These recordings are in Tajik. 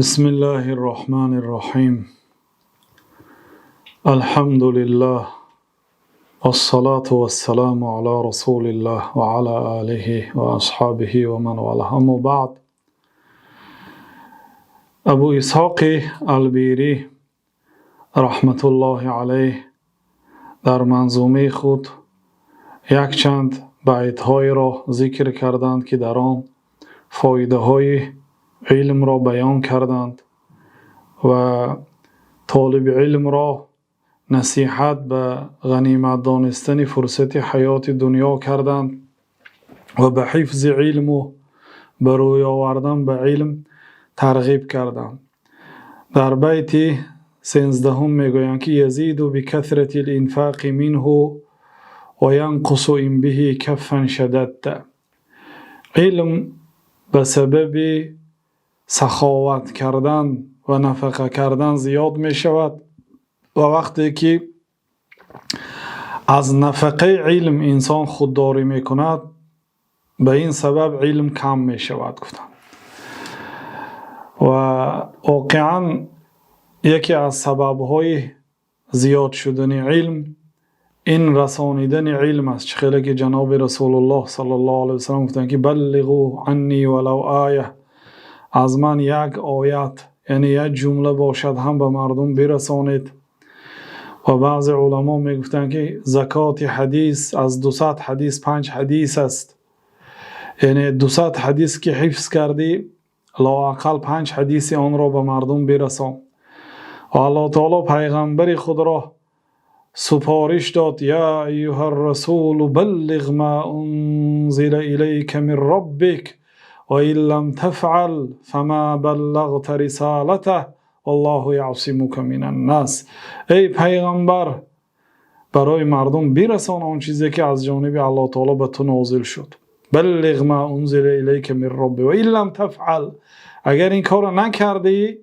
بسم الله الرحمن الرحيم. الحمد لله والصلاة والسلام على رسول الله وعلى آله وأصحابه ومن والاه. أما بعد. Абу Исҳоқи Албирӣ раҳматуллоҳи алайҳ дар манзумаи худ якчанд байтҳоеро зикр карданд, ки дар он фоидаҳои илмро баён карданд ва толиби илмро насиҳат ба ғанимат донистани фурсати ҳаёти дунё карданд ва ба ҳифзи илму ба рӯй овардан ба илм тарғиб карданд. Дар байти 13-ум мегӯянд, ки يزيد بكثرة الإنفاق منه وينقص إن به كفا شددت. Илм ба сабаби саховат кардан ва нафақа кардан зиёд мешавад ва вақте ки аз нафақаи илм инсон худдорӣ мекунад, ба ин сабаб илм кам мешавад, гуфтанд. Ва воқеан яке аз сабабҳои зиёд шудани илм ин расонидани илм аст. Чӣ хеле ки ҷаноби Расулуллоҳ саллаллоҳу алайҳи васаллам гуфтанд, ки بلغوا عني ولو آية. Аз ман як оят, яъне як ҷумла бошад ҳам, ба мардум бирасонед. Ва баъзе уламо мегуфтанд, ки закоти ҳадис аз 200 ҳадис панҷ ҳадис аст, яъне 200 ҳадис ки ҳифз кардӣ, лоақал панҷ ҳадиси онро ба мардум бирасон. Ва Аллоҳ таоло пайғамбари худро супориш дод: يا أيها الرسول بلغ ما أنزل إليك من ربك وإن لم تفعل فما بلغت رسالته والله يعصمك من الناس. Эй пайғамбар, барои мардум бирасон он чизе ки аз ҷониби Аллоҳ таоло ба ту нозил шуд. بلغ ما أنزل إليك من ربك وإن لم تفعل, агар ин корро накардӣ,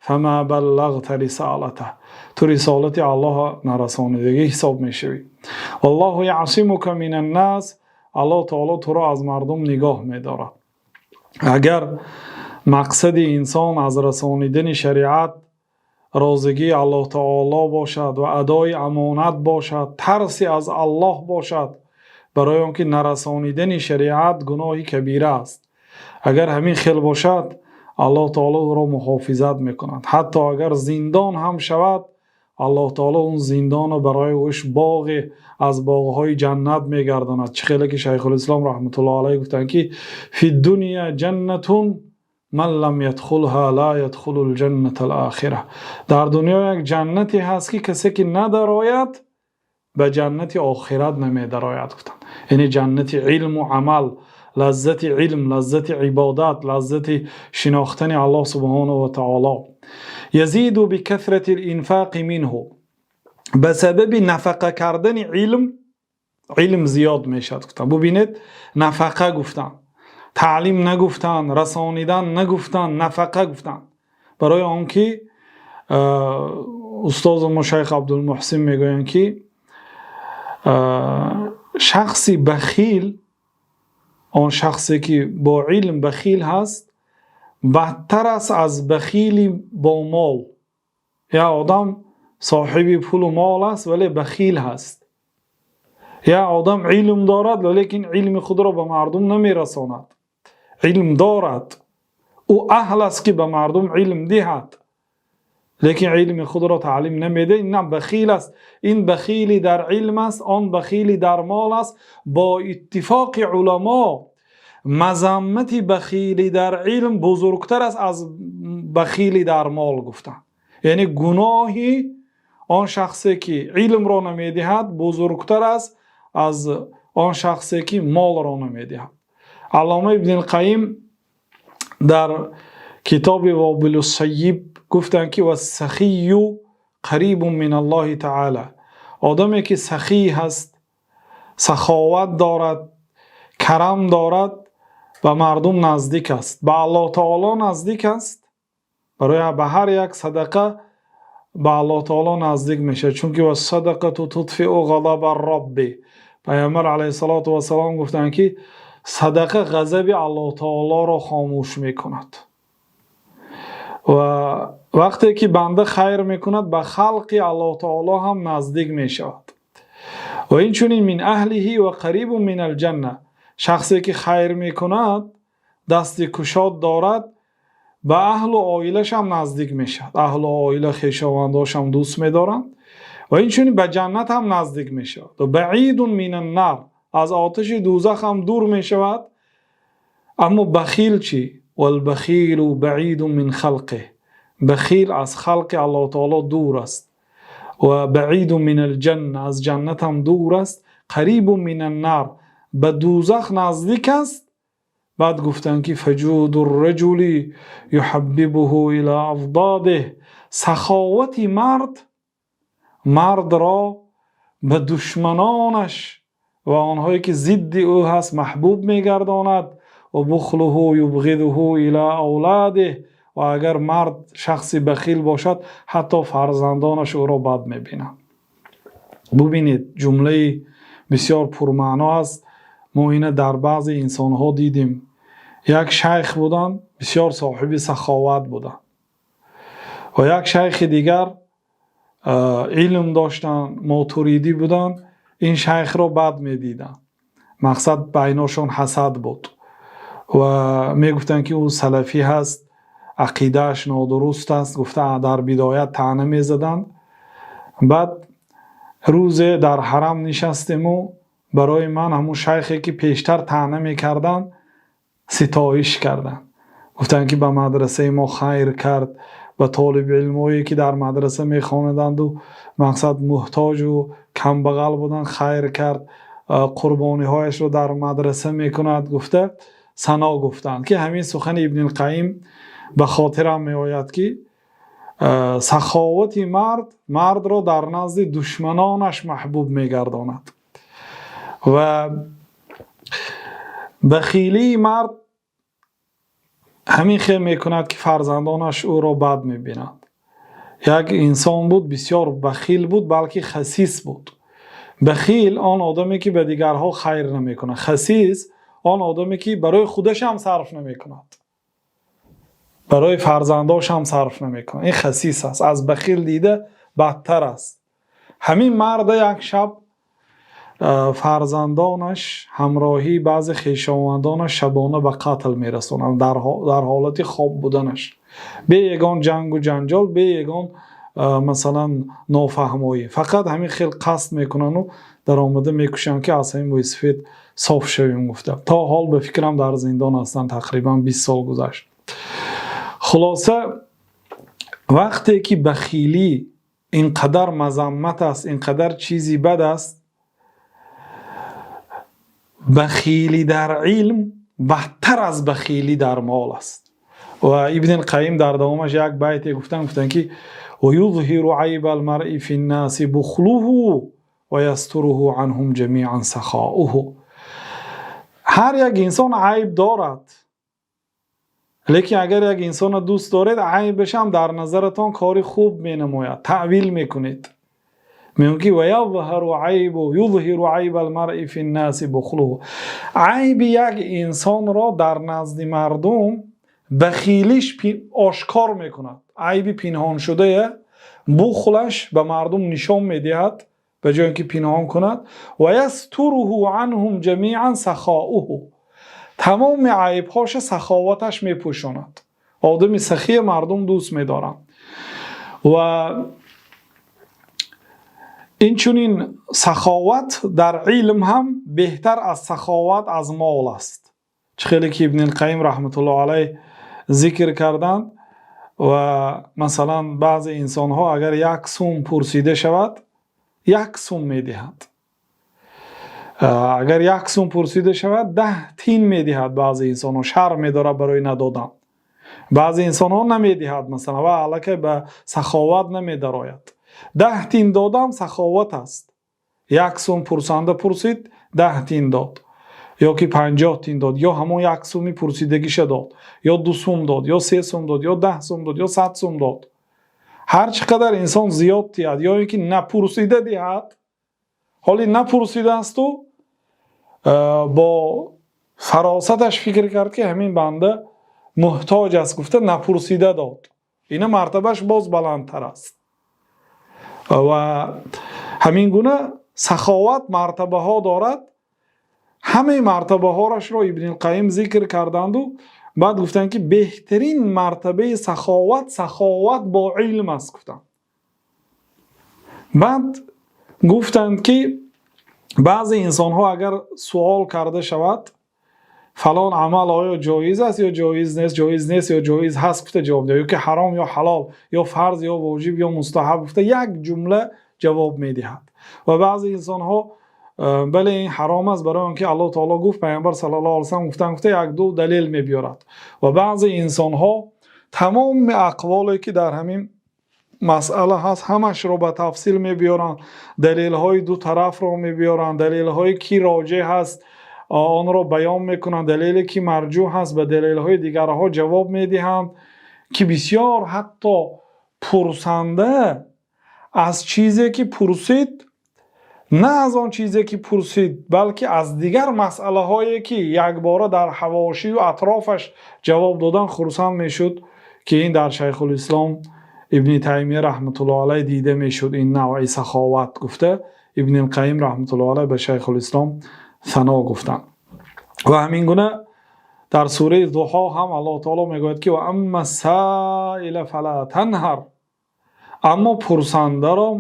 فما بلغت رسالته, ту рисолати Аллоҳ нарасонидагӣ ҳисоб мешавӣ. والله يعصمك من الناس, Аллоҳ таоло туро аз мардум нигоҳ медорад. Агар мақсади инсон аз расонидани шариат розигии Аллоҳ таоло бошад ва адои амонат бошад, тарси аз Аллоҳ бошад, барои он ки нарасонидани шариат гуноҳи кабира аст, агар ҳамин хел бошад, Аллоҳ таоло ӯро муҳофизат мекунад. Ҳатто агар зиндон ҳам шавад, Аллоҳ таоло он зиндонро барои ӯш боғе аз боғҳои ҷаннат мегардонад. Чӣ хеле ки Шайхулислом раҳматуллоҳ алайҳ гуфтанд, ки في الدنيا جنة من لم يدخلها لا يدخل الجنة الآخرة. Дар дунё як ҷаннате ҳаст, ки касе ки надарояд, ба ҷаннати охират намедарояд, гуфтанд. Яъне ҷаннати илму амал, лаззати илм, лаззати ибодат, лаззати шинохтани Аллоҳ субҳонаҳу ва таоло. يزيد بكثرة الإنفاق منه, ба сабаби нафақа кардани илм илм зиёд мешавад, гуфтанд. Бубинед, нафақа гуфтанд, таълим нагуфтанд, расонидан нагуфтанд, нафақа гуфтанд. Барои он ки устозу мо шайх Абдулмуҳсин мегӯянд, ки шахси бахил, он шахсе ки бо илм бахил ҳаст, бадтар аст аз бахили бо мол. Як одам соҳиби пулу мол аст, вале бахил ҳаст. Як одам илм дорад, валекин илми худро ба мардум намерасонад. Илм дорад, ӯ аҳл аст, ки ба мардум илм диҳад, лекин илми худро таълим намедиҳад. Ин бахил аст. Ин бахили дар илм аст, он бахили дар мол аст. Бо иттифоқи уламо, мазаммати бахили дар илм бузургтар аст аз бахили дар мол, гуфтанд. Яъне гуноҳи он шахсе ки илмро намедиҳад, бузургтар аст аз он шахсе ки молро намедиҳад. Аллома Ибнилқайим дар китоби Вобилуссайиб гуфтанд, ки والسخي قريب من الله تعالى. Одаме ки сахӣ ҳаст, саховат дорад, карам дорад, ба мардум наздик аст, ба Аллоҳ таоло наздик аст. Барои ба ҳар як садақа ба Аллоҳ таоло наздик мешавад, чунки والصدقة تطفئ غضب الرب. Пайғамбар алайҳиссалоту вассалом гуфтанд, ки садақа ғазаби Аллоҳ таолоро хомӯш мекунад. Ва вақте ки банда хайр мекунад, ба халқи Аллоҳи таъоло ҳам наздик мешавад. Ва инчунин من أهله وقريب من الجنة. Шахсе ки хайр мекунад, дасти кушод дорад, ба аҳлу оилааш ҳам наздик мешавад. Аҳлу оила, хешовандонаш ҳам дӯст медоранд ва инчунин ба ҷаннат ҳам наздик мешавад. وبعيد من النار, аз оташи дӯзах ҳам дур мешавад. Аммо бахил чӣ? والبخيل بعيد من خلقه. Бахил аз халқи Аллоҳи таъоло дур аст. وبعيد من الجنة, аз ҷаннат ҳам дур аст. قريب من النار, ба дӯзах наздик аст. Баъд гуфтанд, ки فجود الرجل يحببه إلى أضداده. Саховати мард мардро ба душманонаш ва онҳое ки зидди ӯ ҳаст маҳбуб мегардонад. وبخله يبغضه إلى أولاده. Ва агар мард шахси бахил бошад, ҳатто фарзандонаш ӯро бад мебинанд. Бубинед, ҷумлаи бисёр пурмаъно аст. Мо ина дар баъзе инсонҳо дидем. Як шайх буданд, бисёр соҳиби саховат буданд, ва як шайхи дигар илм доштанд, мотуридӣ буданд. Ин шайхро бад медиданд, мақсад байношон ҳасад буд ва мегуфтанд, ки ӯ салафӣ ҳаст, ақидааш нодуруст аст, гуфта дар бидоят таъна мезаданд. Баъд рӯзе дар ҳарам нишастему барои ман ҳамун шайхе ки пештар таъна мекарданд, ситоиш карданд. Гуфтанд, ки ба мадрасаи мо хайр кард, ба толиби илмҳое ки дар мадраса мехонаданду мақсад муҳтоҷу камбағал буданд, хайр кард, қурбониҳояшро дар мадраса мекунад, гуфта сано гуфтанд, ки ҳамин сухани Ибнилқайим ба хотирам меояд, ки саховати мард мардро дар назди душманонаш маҳбуб мегардонад ва бахилии мард ҳамин хел мекунад, ки фарзандонаш ӯро бад мебинанд. Як инсон буд, бисёр бахил буд, балки хасис буд. Бахил он одаме ки ба дигарҳо хайр намекунад, хасис он одаме ки барои худаш ҳам сарф намекунад, барои фарзандош ҳам сарф намекунад. Ин хасис аст, аз бахил дида бадтар аст. Ҳамин марда як шаб фарзандонаш ҳамроҳии баъзе хешовандонаш шабона ба қатл мерасонанд дар ҳолати хоб буданаш, бе ягон ҷангу ҷанҷол, бе ягон масалан нофаҳмоӣ. Фақат ҳамин хел қасд мекунанду даромада мекушанд, ки аз ҳамин мӯйсафед соф шавем, гуфта. То ҳол ба фикрам дар зиндон ҳастанд, тақрибан 20 сол гузашт. Хулоса, вақте ки бахилӣ ин қадар мазаммат аст, ин қадар чизи бад аст, бахилӣ дар илм бадтар аз бахилӣ дар мол аст. Ва Ибни Қайим дар давомаш як байте гуфтанд, гуфтанд, ки ويظهر عيب المرء في الناس بخله ويستره عنهم جميعا سخاؤه. Ҳар як инсон айб дорад, лекин агар як инсонро дӯст доред, айбашам дар назаратон кори хуб менамояд, таъвил мекунед. Мегӯяд, ки ويظهر عيب يظهر عيب المرء في الناس بخله. Айби як инсонро дар назди мардум бахилиш ошкор мекунад. Айби пинҳоншудая бухлаш ба мардум нишон медиҳад, ба ҷое ки пинҳон кунад. ويستره عنهم جميعا سخاؤه. Тамоми айбҳоша саховаташ мепӯшонад. Одами сахия мардум дӯст медоранд. Ва инчунин саховат дар илм ҳам беҳтар аз саховат аз мол аст, чӣ хеле ки Ибнилқайим раҳматуллоҳ алайҳ зикр карданд. Ва масалан баъзе инсонҳо агар 1 сум пурсида шавад, 1 сум медиҳад, агар 1 сум пурсида шавад, 10 тин медиҳад. Баъзе инсонҳо шарм медорад барои надодан, баъзе инсонҳо намедиҳад масалан, ва аллакай ба саховат намедарояд. 10 тин додам саховат аст. 1 сум пурсанда пурсид, 10 тин дод ё ки 50 тин дод, ё ҳамон 1 суми пурсидагиша дод, ё 2 сум дод, ё 3 сум дод, ё 10 сум дод, ё 100 сум дод. Ҳар чӣ қадар инсон зиёд диҳад ё ин ки напурсида диҳад, ҳоли напурсидаасту бо фаросаташ фикр кард, ки ҳамин банда муҳтоҷ аст, гуфта напурсида дод. Ина мартабаш боз баландтар аст. Ва ҳамин гуна саховат мартабаҳо дорад. Ҳамаи мартабаҳояшро Ибни Қайим зикр карданд ва баъд гуфтанд, ки беҳтарин мартабаи саховат, саховат бо илм аст, гуфтанд. Баъд гуфтанд, ки баъзе инсонҳо агар суол карда шавад, фалон амал оё ҷоиз аст ё ҷоиз нест, ҷоиз нест ё ҷоиз ҳаст, гуфта ҷавоб диҳад, ё ки ҳаром ё ҳалол ё фарз ё воҷиб ё мустаҳаб, гуфта як ҷумла ҷавоб медиҳад. Ва баъзе инсонҳо бале, ин ҳаром аст, барои он ки Аллоҳ таоло гуфт, Пайғамбар саллаллоҳу алайҳи васаллам гуфтанд, гуфта як ду далел мебиёрад. Ва баъзе инсонҳо тамоми ақволе ки дар ҳамин масъала ҳаст, ҳамашро ба тафсил мебиёранд, далелҳои ду тарафро мебиёранд, далелҳое ки роҷеҳ аст онро баён мекунанд, далеле ки марҷӯҳ аст ба далелҳои дигарҳо ҷавоб медиҳанд, ки бисёр ҳатто пурсанда аз чизе ки пурсид, на аз он чизе ки пурсид, балки аз дигар масъалаҳое ки якбора дар ҳавошию атрофаш ҷавоб додан хурсанд мешуд, ки ин дар Шайхулислом Ибни Таймия раҳматуллоҳ алайҳ дида мешуд. Ин навъи саховат, гуфта Ибни Қайим раҳматуллоҳ алайҳ ба Шайхулислом сано гуфтанд. Ва ҳамин гуна дар сураи Дуҳо ҳам Аллоҳ таоло мегӯяд, ки ва амма саила фала танҳар, аммо пурсандаро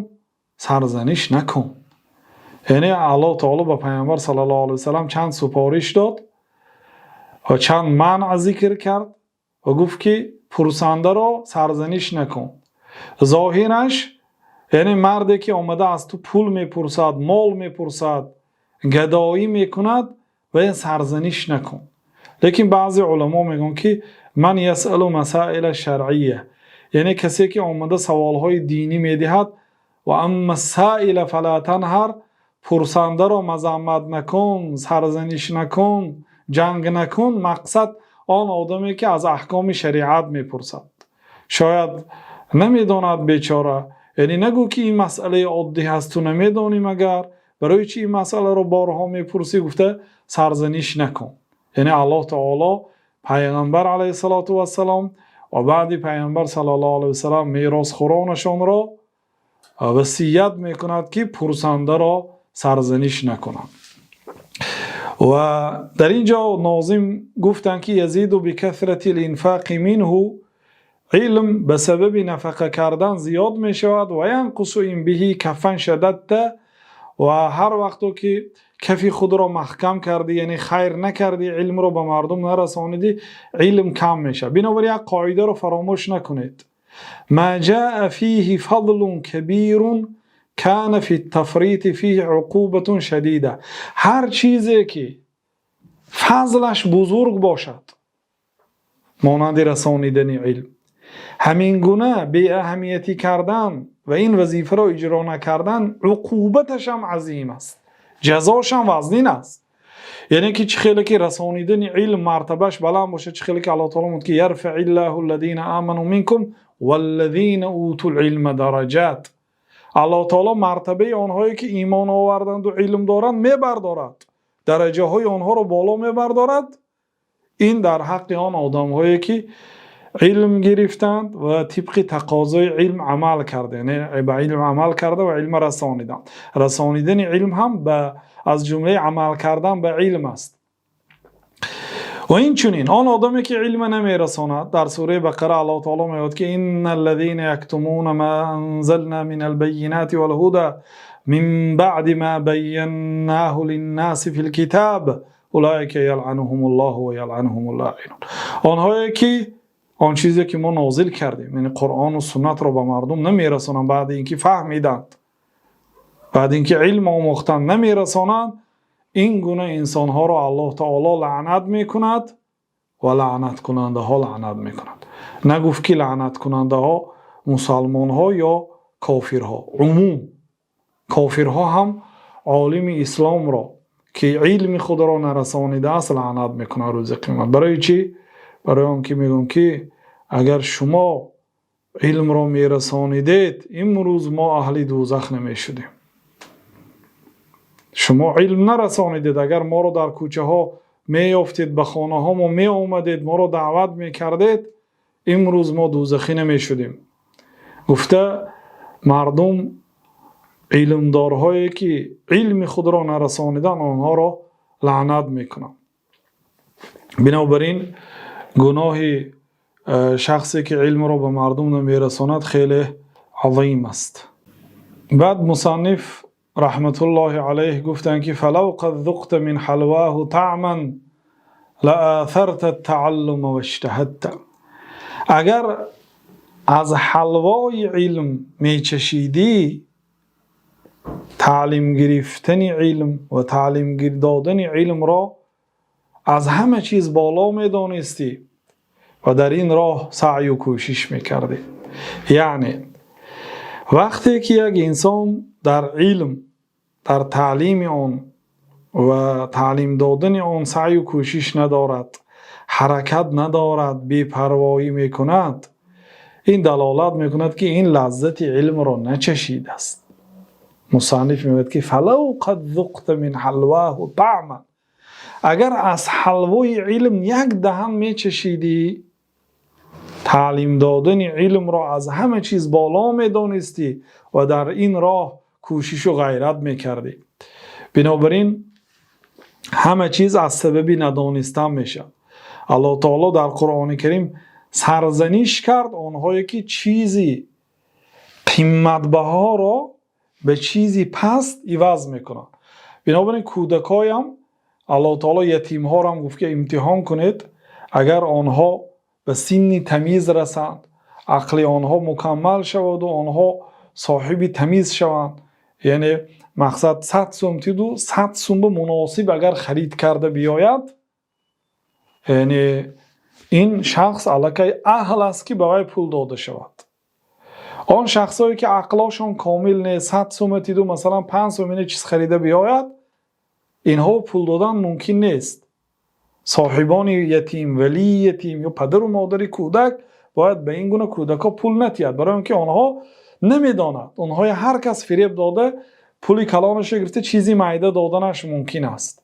сарзаниш накун. Яъне Аллоҳ таоло ба Пайғамбар саллаллоҳу алайҳи васаллам чанд супориш дод ва чанд манъ зикр кард ва гуфт, ки пурсандаро сарзаниш накун. Зоҳираш, яъне марде ки омада аз ту пул мепурсад, мол мепурсад, гадоӣ мекунад, ва ин сарзаниш накун. Лекин баъзе уламо мегӯянд, ки ман ясалу масаила шаръия, яъне касе ки омада саволҳои динӣ медиҳад. Ва амма саила фала танҳар, пурсандаро мазаммат накун, сарзаниш накун, ҷанг накун. Мақсад он одаме ки аз аҳкоми шариат мепурсад, шояд намедонад бечора. Яъне нагӯ, ки ин масъалаи оддӣ ҳаст, ту намедонӣ, магар барои чӣ ин масъаларо борҳо мепурсӣ, гуфта сарзаниш накун. Яъне Аллоҳ таоло Пайғамбар алайҳиссалоту вассалом ва баъди Пайғамбар саллаллоҳу алайҳи васаллам меросхӯронашонро васият мекунад, ки пурсандаро сарзаниш накунанд. Ва дар ин ҷо нозим гуфтанд, ки язиду бикасрати линфақи минҳу, илм ба сабаби нафақа кардан зиёд мешавад, ва янқусу ин биҳи каффан шададта, ва ҳар вақто ки кафи худро маҳкам кардӣ, яъне хайр накардӣ, илмро ба мардум нарасонидӣ, илм кам мешавад. Бинобар як қоидаро фаромӯш накунед: ма ҷаа фиҳи фадлун кабирун кана фи тафрити фиҳи уқубатун шадида. Ҳар чизе ки фазлаш бузург бошад, монанди расонидани илм, ҳамин гуна беаҳамиятӣ кардан ва ин вазифаро иҷро накардан уқубаташам азим аст, ҷазошам вазнин аст. Яъне ки чӣ хеле ки расонидани илм мартабаш баланд бошад, чӣ хеле ки Аллоҳ таоло мегӯяд, ки ярфаи ллоҳу аллазина аману минкум валлазина утул илма дараҷат. Аллоҳ таоло мартабаи онҳое ки имон оварданду илм доранд мебардорад, дараҷаҳои онҳоро боло мебардорад. Ин дар ҳаққи он одамҳое ки илм гирифтанд ва тибқи тақозои илм амал карда, яъне ба илм амал карда ва илма расониданд. Расонидани илм ҳам аз ҷумлаи амал кардан ба илм аст. Ва инчунин он одаме ки илма намерасонад, дар сураи Бақара Аллоҳ таоло мегӯяд, ки инна аллазина яктумуна ма анзална мин албайинати валҳуда мин баъди ма байяннаҳу линнаси фил китаб улаика ялъануҳум ллоҳу ва ялъануҳум ллоинун. Онҳое ки он чизе ки мо нозил кардем, яъне Қуръону суннатро, ба мардум намерасонанд, баъди ин ки фаҳмиданд, баъди ин ки илм омӯхтанд, намерасонанд, ин гуна инсонҳоро Аллоҳ таоло лаънат мекунад ва лаънаткунандаҳо лаънат мекунад. Нагуфт, ки лаънаткунандаҳо мусалмонҳо ё кофирҳо, умум кофирҳо ҳам олими исломро, ки илми худро нарасонидааст, лаънат мекунад рӯзи қиёмат. Барои чӣ? Барои он ки мегӯям, ки агар шумо илмро мерасонидед, имрӯз мо аҳли дӯзах намешудем. Шумо илм нарасонидед. Агар моро дар кӯчаҳо меёфтед, ба хонаҳо мо меомадед, моро даъват мекардед, Имрӯз мо дӯзахӣ намешудем, гуфта мардум илмдорҳое ки илми худро нарасониданд, онҳоро лаънат мекунанд. Бинобар ин гуноҳи шахсе ки илмро ба мардум намерасонад хеле азим аст. Баъд мусанниф раҳматуллоҳи алайҳи гуфтанд ки فلو قد ذقت من حلواه طعما لآثرت التعلم واجتهدت. Агар аз ҳалвои илм мечашидӣ, таълим гирифтани илм ва таълим додани илмро аз ҳама чиз боло медонистӣ ва дар ин роҳ саъю кӯшиш мекардӣ. Яъне вақте ки як инсон дар илм, дар таълими он ва таълим додани он саъю кӯшиш надорад, ҳаракат надорад, бепарвоӣ мекунад, ин далолат мекунад, ки ин лаззати илмро начашидааст. Мусанниф мегӯяд ки فلو قد ذقت من حلواه طعما, агар аз ҳалвои илм як даҳан мечашидӣ, таълим додани илмро аз ҳама чиз боло медонистӣ ва дар ин роҳ кӯшишу ғайрат мекардӣ. Бинобар ин ҳама чиз аз сабаби надонистан мешавад. Аллоҳ таоло дар Қуръони Карим сарзаниш кард онҳое ки чизи қиматбаҳоро ба чизи паст иваз мекунанд. Бинобар ин кӯдакоям Аллоҳ таоло ятимҳоро гуфт ки имтиҳон кунед, агар онҳо ба синни тамиз расанд, ақли онҳо мукаммал шаваду онҳо соҳиби тамиз шаванд, яъне мақсад 100 сум тиду 100 сумба муносиб агар харид карда биёяд, яъне ин шахс аллакай аҳл аст, ки ба вай пул дода шавад. Он шахсое ки ақлошон комил нест, 100 сума тиду масалан 5 сум ина чиз харида биёяд, инҳо пул додан мумкин нест. Соҳибони ятим, валии ятим ё падару модари кӯдак бояд ба ин гуна кӯдакҳо пул натиҳад, барои он ки онҳо намедонад. Онҳои ҳар кас фиреб дода, пули калонашро гирифта, чизи майда доданаш мумкин аст.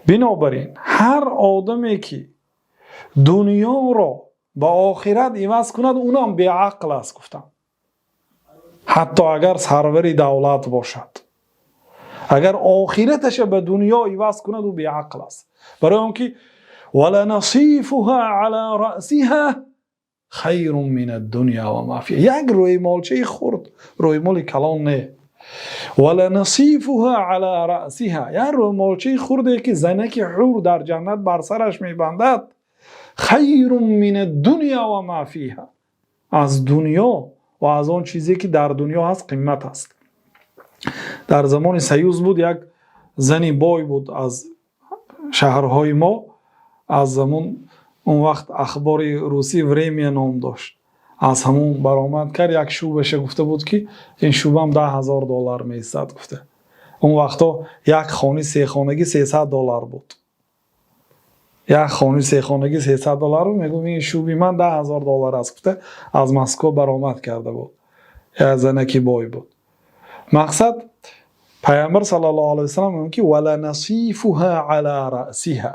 Бинобар ин ҳар одаме ки дунёро ба охират иваз кунад, унам беақл аст, гуфтам. Ҳатто агар сарвари давлат бошад, агар охираташа ба дунё иваз кунад, ӯ беақл аст, барои он ки ولنصيفها على رأسها خير من الدنيا وما فيها. Як рӯймолчаи хурд, рӯймоли калон не, ولنصيفها على رأسها, як рӯймолчаи хурде ки занаки ҳур дар ҷаннат бар сараш мебандад, خير من الدنيا وما فيها, аз дунё ва аз он чизе ки дар дунё ҳаст қимат аст. Дар замони Союз буд, як зани бой буд аз шаҳрҳои мо. Аз замон он вақт ахбори русӣ «Время» ном дошт, аз ҳамон баромад кард, як шубаша гуфта буд, ки ин шубам 10 000 доллар меистад, гуфта. Он вақтҳо як хони сехонагӣ 300 доллар буд. Як хони сехонагӣ 300 доллар буд. Мегуфт, ин шуби ман 10 000 доллар аст, гуфта аз Москва баромад карда буд. Як занаки бой буд. Мақсад, Пайғамбар саллаллоҳу алайҳи васаллам мегӯяд ки ولنصيفها على رأسها,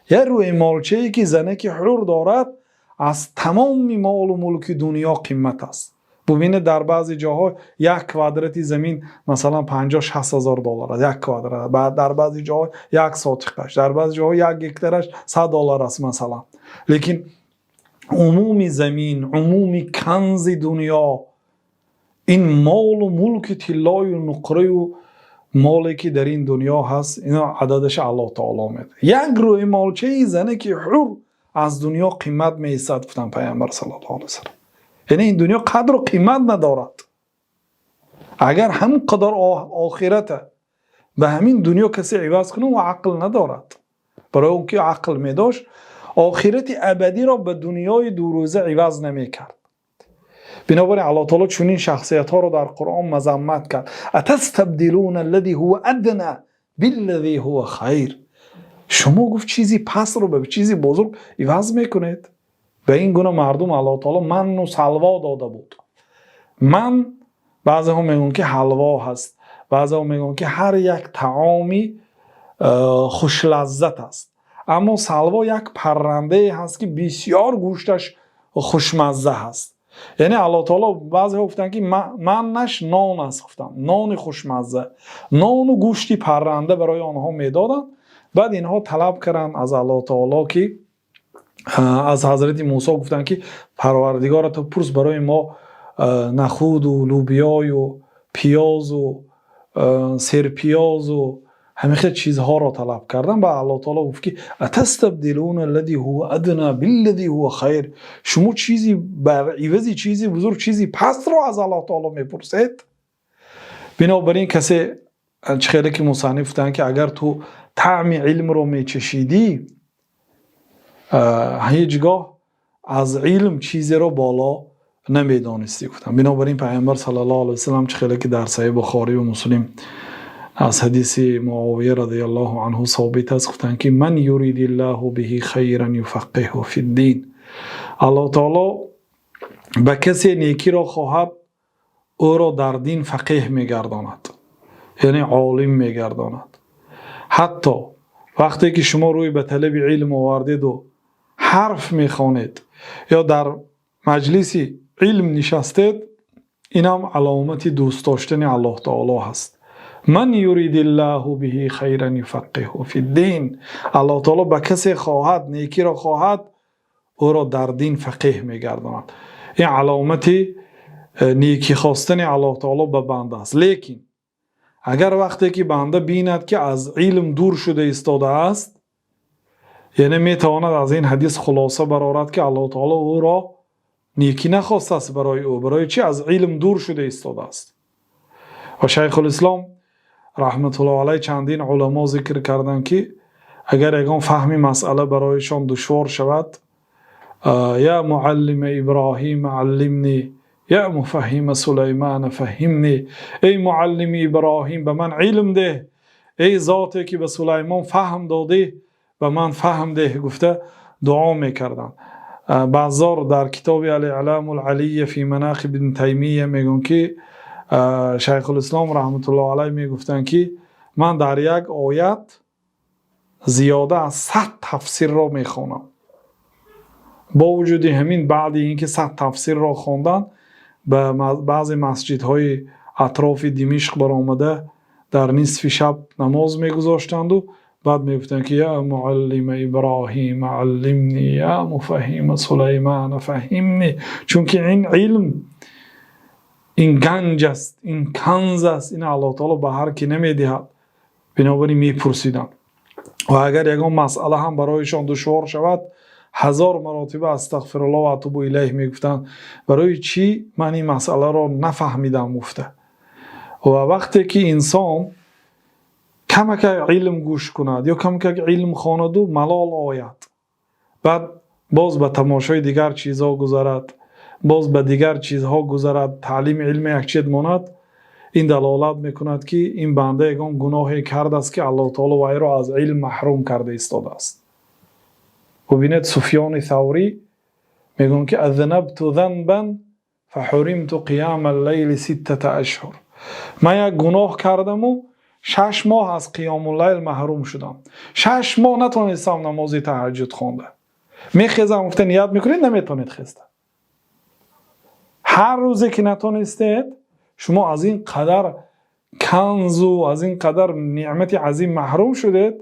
як рӯймолчае ки занаки ҳур дорад, аз тамоми молу мулки дунё қимат аст. Бубинед, дар баъзе ҷоҳо як квадрати замин масалан 50-60 ҳазор доллар аст, як квадрат, дар баъзе ҷоҳо як сотиқаш, дар баъзе ҷоҳо як гектараш 100 доллар аст масалан. Лекин умуми замин, умуми канзи дунё, ин молу мулки тиллою нуқраю моле ки дар ин дунё ҳаст, ино ададаша Аллоҳ таоло медонад. Як рӯймолчаи занаки ҳур аз дунё қимат меистад, гуфтанд Пайғамбар саллаллоҳу алайҳи васаллам. Яъне ин дунё қадру қимат надорад. Агар ҳамин қадар охирата ба ҳамин дунё касе иваз кунад, ӯ ақл надорад, барои он ки ақл медошт, охирати абадиро ба дунёи дурӯза иваз намекард. Бинобар ин Аллоҳ таоло чунин шахсиятҳоро дар Қуръон мазаммат кард: أتستبدلون الذي هو أدنى بالذي هو خير. Шумо, гуфт, чизи пастро ба чизи бузург иваз мекунед. Ба ин гуна мардум Аллоҳ таоло манну салво дода буд. Ман баъзеҳо мегӯянд, ки ҳалво ҳаст, баъзеҳо мегӯянд, ки ҳар як таоми хушлаззат аст. Аммо салво як паррандае ҳаст, ки бисёр гӯшташ хушмазза ҳаст. Яъне Аллоҳ таоло, баъзеҳо гуфтанд, ки маннаш нон аст, гуфтанд нони хушмазза, нону гӯшти парранда барои онҳо медоданд. Баъд инҳо талаб карданд аз Аллоҳ таоло, ки аз ҳазрати Мусо гуфтанд, ки Парвардигора, ту пурс, барои мо нахуду лубиёю пиёзу серпиёзу ҳамин хел чизҳоро талаб карданд. Ба Аллоҳ таоло гуфт, ки أتستبدلون الذي هو أدنى بالذي هو خير. Шумо чизи бар ивази чизи бузург чизи пастро аз Аллоҳ таоло мепурсед. Бинобар ин касе чӣ хеле ки мусанниф гуфтанд, ки агар ту таъми илмро мечашидӣ, ҳеҷ гоҳ аз илм чизеро боло намедонистӣ, гуфтанд. Бинобар ин Пайғамбар саллаллоҳу алайҳи васаллам, чӣ хеле ки дар Саҳеҳи Бухорию Муслим аз ҳадиси Муовия радиаллоҳу анҳу собит аст, гуфтанд, ки من يرد الله به خيرا يفقهه في الدين. Аллоҳ таоло ба касе некиро хоҳад, ӯро дар дин фақеҳ мегардонад, яъне олим мегардонад. Ҳатто вақте ки шумо рӯй ба талаби илм овардеду ҳарф мехонед ё дар маҷлиси илм нишастед, инам аломати дӯст доштани Аллоҳ таоло ҳаст. من يرد الله به خيرا يفقهه في الدين. Аллоҳ таоло ба касе хоҳад, некиро хоҳад, ӯро дар дин фақеҳ мегардонад. Ин аломати некӣ хостани Аллоҳ таоло ба банда аст. Лекин агар вақте ки банда бинад, ки аз илм дур шуда истодааст, яъне метавонад аз ин ҳадис хулоса барорад, ки Аллоҳ таоло ӯро некӣ нахостааст барои ӯ. Барои чӣ аз илм дур шуда истодааст? Ва Шайхулислом раҳматуллоҳ алайҳ, чандин уламо зикр карданд, ки агар ягон фаҳми масъала барояшон душвор шавад, يا معلم إبراهيم علمني، يا مفهم سليمان فهمني. Эй муаллими Иброҳим, ба ман илм деҳ, эй зоте ки ба Сулаймон фаҳм додӣ, ба ман фаҳм деҳ, гуфта дуо мекарданд. Баъзор дар китоби الإعلام العلي في مناقب ابن تيمية мегӯянд, ки Шайхулислом раҳматуллоҳ алайҳ мегуфтанд, ки ман дар як оят зиёда аз 100 тафсирро мехонам. Бо вуҷуди ҳамин, баъди ин ки 100 тафсирро хондан, ба баъзе масҷидҳои атрофи Димишқ баромада, дар нисфи шаб намоз мегузоштанду баъд мегуфтанд, ки يا معلم إبراهيم علمني، يا مفهم سليمان فهمني. Чунки ин илм, ин ганҷ аст, ин канз аст, ин Аллоҳ таоло ба ҳар кӣ намедиҳад. Бинобар ин мепурсиданд ва агар ягон масъала ҳам барояшон душвор шавад, ҳазор маротиба أستغفر الله وأتوب إليه мегуфтанд, барои чӣ ман ин масъаларо нафаҳмидам, гуфта. Ва вақте ки инсон камакак илм гӯш кунад ё камакак илм хонаду малол ояд, баъд боз ба тамошои дигар чизҳо гузарад, боз ба дигар чизҳо гузарад, таълими илми якчиз монад, ин далолат мекунад, ки ин банда ягон гуноҳе кардааст, ки Аллоҳ таоло вайро аз илм маҳрум карда истодааст. Бубинед, Суфёни Саврӣ мегӯянд, ки أذنبت ذنبا فحرمت قيام الليل 6 أشهر. Ман як гуноҳ кардаму 6 моҳ аз қиёмуллайл маҳрум шудам. 6 моҳ натонистам намози таҳаҷҷуд хонда. Мехезам, гуфта ният мекунед, наметонед хеста. Ҳар рӯзе ки натонистед, шумо аз ин қадар канзу аз ин қадар неъмати азим маҳрум шудед.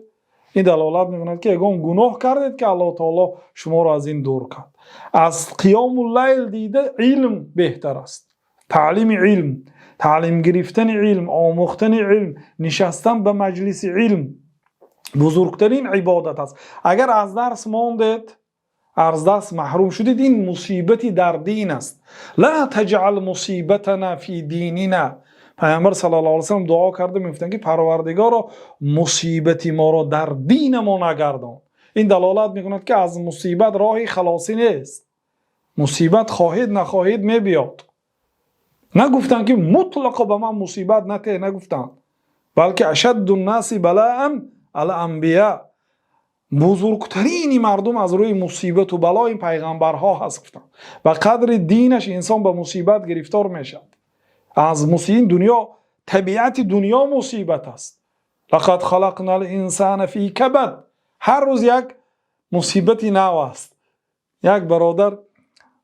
Ин далолат мекунад, ки ягон гуноҳ кардед, ки Аллоҳ таоло шуморо аз ин дур кард. Аз қиёмуллайл дида илм беҳтар аст. Таълими илм, таълим гирифтани илм, омӯхтани илм, нишастан ба маҷлиси илм бузургтарин ибодат аст. Агар аз дарс мондед, аз дарс маҳрум шудед, ин мусибати дар дин аст. لا تجعل مصيبتنا في ديننا. Пайғамбар саллаллоҳу алайҳи васаллам дуо карда мегуфтанд, ки Парвардигоро, мусибати моро дар дини мо нагардон. Ин далолат мекунад, ки аз мусибат роҳи халосӣ нест. Мусибат хоҳед нахоҳед мебиёд. Нагуфтанд, ки мутлақо ба ман мусибат натеҳ, нагуфтанд, балки أشد الناس بلاء الأنبياء, бузургтарини мардум аз рӯи мусибату бало ин пайғамбарҳо ҳаст, гуфтанд. Ба қадри динаш инсон ба мусибат гирифтор мешавад. Аз мусиб дунё, табиати дунё мусибат аст. لقد خلقنا الإنسان في كبد. Ҳар рӯз як мусибати нав аст. Як бародар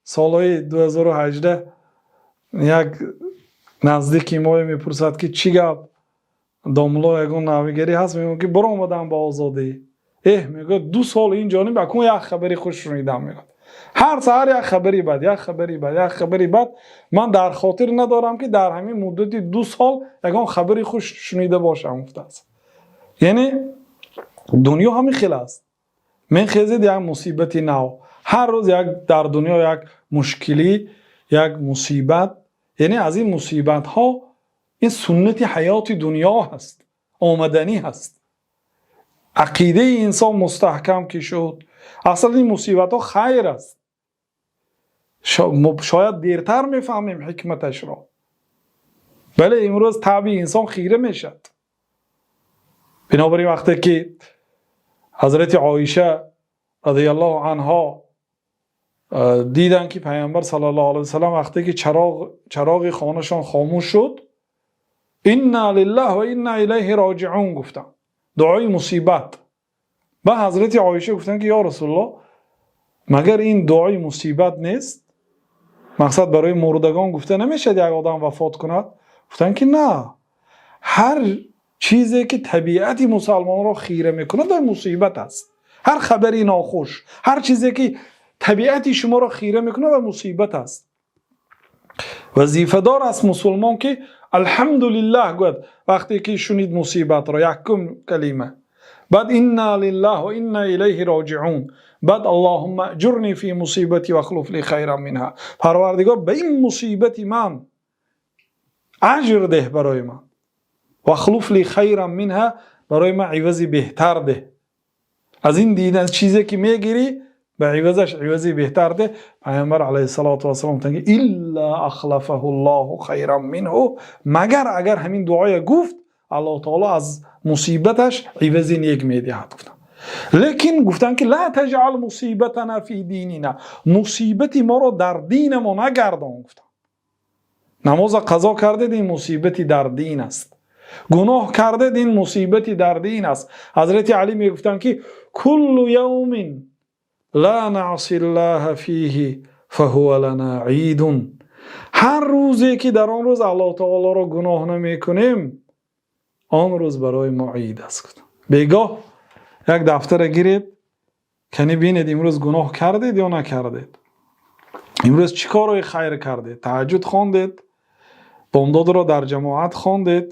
солҳои 2018 як наздики мо мепурсад, ки чӣ гап, домулло, ягон навигарӣ ҳаст? Мегӯям, ки баромадам ба озодӣ. Эҳ, мегӯяд, 2 сол ин ҷониб акун як хабари хуш шунидам. Мегӯяд, ҳар саҳар як хабари бад, як хабари бад, як хабари бад. Ман дар хотир надорам, ки дар ҳамин муддати 2 сол ягон хабари хуш шунида бошам, гуфтааст. Яъне дунё ҳамин хел аст: мехезед, як мусибати нав, ҳар рӯз як дар дунё як мушкилӣ, як мусибат. Яъне аз ин мусибатҳо, ин суннати ҳаёти дунё ҳаст, омаданӣ ҳаст. Ақидаи инсон мустаҳкам ки шуд, аслан ин мусибатҳо хайр аст. Шояд дертар мефаҳмем ҳикматашро. Бале, имрӯз табъи инсон хира мешавад. Бинобар ин, вақте ки ҳазрати Оиша радиаллоҳу анҳо диданд, ки Паёмбар саллаллоҳу алайҳи васаллам вақте ки чароғи хонашон хомӯш шуд, «Инна лиллаҳ ва инна илайҳи роҷиун» гуфтанд, дуои мусибат. Ба ҳазрати Оиша гуфтанд, ки ё Расулуллоҳ, магар ин дуои мусибат нест? Мақсад, барои мурдагон гуфта намешавад, як одам вафот кунад? Гуфтанд, ки на, ҳар чизе ки табиати мусалмонро хира мекунад, дар мусибат аст. Ҳар хабари нохуш, ҳар чизе ки табиати шуморо хира мекунад, ва мусибат аст. Вазифадор аст мусулмон, ки «Алҳамдулиллаҳ» гӯяд вақте ки шунид мусибатро, якум калима, баъд «Инна лиллаҳ ва инна илайҳи роҷиун», баъд «Аллоҳумма аҷурни фи мусибати вахлуф ли хайран минҳа». Парвардигор, ба ин мусибати ман аҷр деҳ барои ман, вахлуф ли хайран минҳа, барои ман ивази беҳтар деҳ. Аз ин дидан чизе ки мегирӣ, ба ивазаш ивази беҳтар деҳ. Пайғамбар алайҳиссалоту вассалом гуфтанд, ки илла ахлафаҳу ллоҳу хайран минҳу, магар агар ҳамин дуоя гуфт, Аллоҳ таоло аз мусибаташ ивази нек медиҳад, гуфтанд. Лекин гуфтанд, ки ла таҷъал мусибатана фи динина, мусибати моро дар динамо нагардон, гуфтанд. Намоза қазо кардед, ин мусибати дар дин аст. Гуноҳ кардед, ин мусибати дар дин аст. Ҳазрати Алӣ мегуфтанд, ки куллу явмин ла наъси ллаҳа фиҳи фаҳува лана идун. Ҳар рӯзе ки дар он рӯз Аллоҳ таолоро гуноҳ намекунем, он рӯз барои мо ид аст. Бегоҳ як дафтара гиред, кани бинед, имрӯз гуноҳ кардед ё накардед, имрӯз чӣ корҳои хайр кардед: таҳаҷҷуд хондед, бомдодро дар ҷамоат хондед,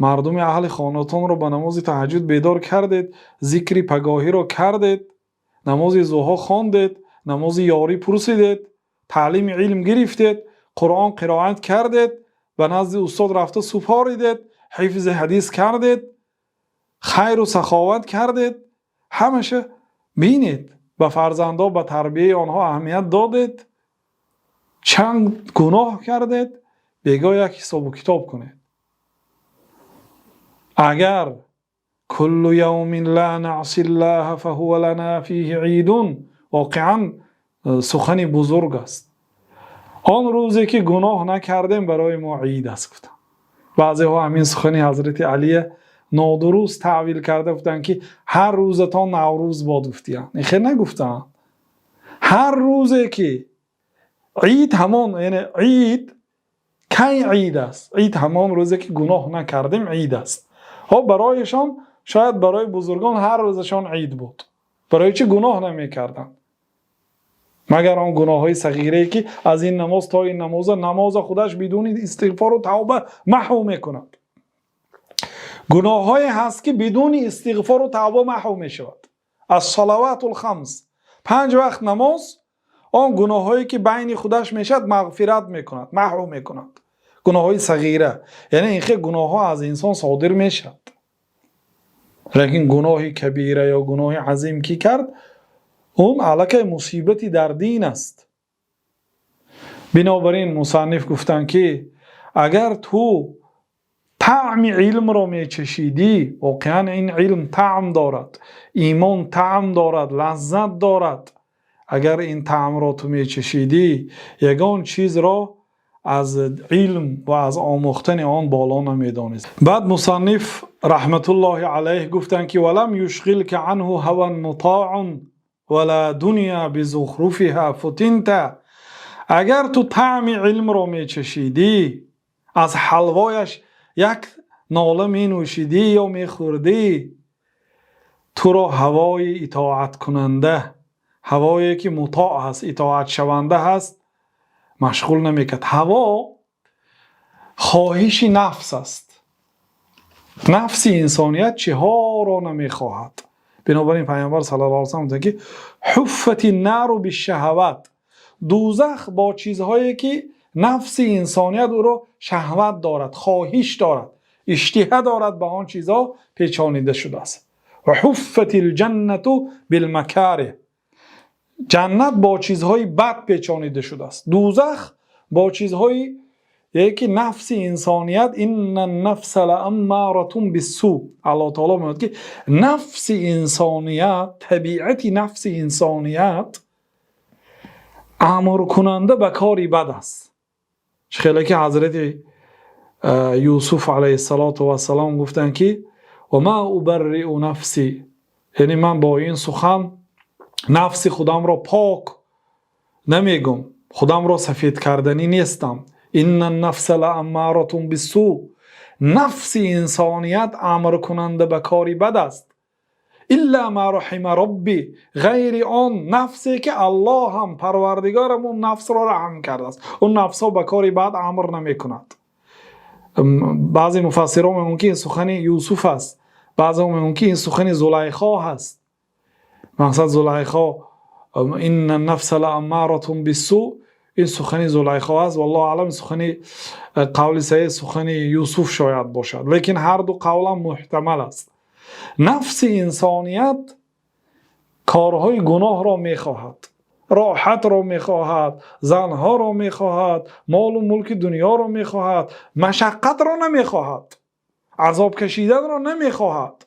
мардуми аҳли хонатонро ба намози таҳаҷҷуд бедор кардед, зикри пагоҳиро кардед, намози зуҳо хондед, намози ёрӣ пурсидед, таълими илм гирифтед, Қуръон қироат кардед, ба назди устод рафта супоридед, ҳифзи ҳадис кардед, хайру саховат кардед. Ҳамаша бинед. Ба фарзандо, ба тарбияи онҳо аҳамият додед, чанд гуноҳ кардед. Бегоҳ як ҳисобу китоб кунед. Агар куллу явмин ла наъси ллаҳа фаҳува лана фиҳи идун, воқеан сухани бузург аст. Он рӯзе ки гуноҳ накардем, барои мо ид аст, гуфтам. Баъзеҳо ҳамин сухани ҳазрати Алия нодуруст таъвил карда, гуфтанд, ки ҳар рӯзатон Наврӯз бод, гуфтиянд. Ин хел нагуфтаанд. Ҳар рӯзе ки ид, ҳамон, яъне ид кай ид аст? Ид ҳамон рӯзе ки гуноҳ накардем, ид аст. Хоб, барояшон, шояд барои бузургон ҳар рӯзашон ид буд. Барои чӣ? Гуноҳ намекарданд, магар он гуноҳҳои сағирае, ки аз ин намоз то ин намоза, намоза худаш бидуни истиғфору тавба маҳв мекунад. Гуноҳҳое ҳаст, ки бидуни истиғфору тавба маҳв мешавад. Аз салаватул хамс, панҷ вақт намоз, он гуноҳҳое ки байни худаш мешавад, мағфират мекунад, маҳв мекунад гуноҳҳои сағира. Яъне ин хел гуноҳҳо аз инсон содир мешавад, лекин гуноҳи кабира ё гуноҳи азим ки кард, он аллакай мусибати дар дин аст. Бинобар ин мусанниф гуфтанд, ки агар ту таъми илмро мечашидӣ, воқеан ин илм таъм дорад, имон таъм дорад, лаззат дорад. Агар ин таъмро ту мечашидӣ, ягон чизро аз илм ва аз омӯхтани он боло намедонист. Баъд мусанниф раҳматуллоҳи алайҳи гуфтанд, ки ولم يشغلك عنه هوى مطاع ولا دنيا بزخرفها فتنت. Агар ту таъми илмро мечашидӣ, аз ҳалвояш як нола менӯшидӣ ё мехӯрдӣ, туро ҳавои итоаткунанда, ҳавое ки мутоъ аст, итоатшаванда ҳаст, машғул намекард. Ҳаво хоҳиши нафс аст. Нафси инсоният чиҳоро намехоҳад? Бинобар ин Паёмбар саллаллоҳу алайҳи васаллам гуфтанд, ки حفت النار بالشهوات, дӯзах бо чизҳое ки нафси инсоният ӯро шаҳват дорад, хоҳиш дорад, иштиҳа дорад, ба он чизҳо печонида шудааст. وحفت الجنة بالمكاره, ҷаннат бо чизҳои бад печонида шудааст, дӯзах бо чизҳое ки нафси инсоният. إن النفس لأمارة بالسوء. Аллоҳ таоло мегӯяд, ки нафси инсоният, табиати нафси инсоният амркунанда ба кори бад аст. Чӣ хеле ки ҳазрати Юсуф алайҳиссалоту вассалом гуфтанд, ки وما أبرئ نفسي, яъне ман бо ин сухан нафси худамро пок намегум, худамро сафед карданӣ нестам. إن النفس لأمارة بالسوء, нафси инсоният амркунанда ба кори бад аст. إلا ما رحم ربي, ғайри он нафсе ки Аллоҳ ҳам, Парвардигорам, он нафсро раҳм кардааст, он нафсҳо ба кори бад амр намекунад. Баъзе муфассирон мегӯянд, ки ин сухани Юсуф аст, баъзеҳо мегӯянд, ки ин сухани Зулайхо ҳаст. Мақсад Зулайхо, إن النفس لأمارة بالسوء, ин сухани Зулайхо аст. والله أعلم, сухани қавли саҳеҳ сухани Юсуф шояд бошад, лекин ҳар ду қавлам муҳтамал аст. Нафси инсоният корҳои гуноҳро мехоҳад, роҳатро мехоҳад, занҳоро мехоҳад, молу мулки дунёро мехоҳад, машаққатро намехоҳад, азоб кашиданро намехоҳад,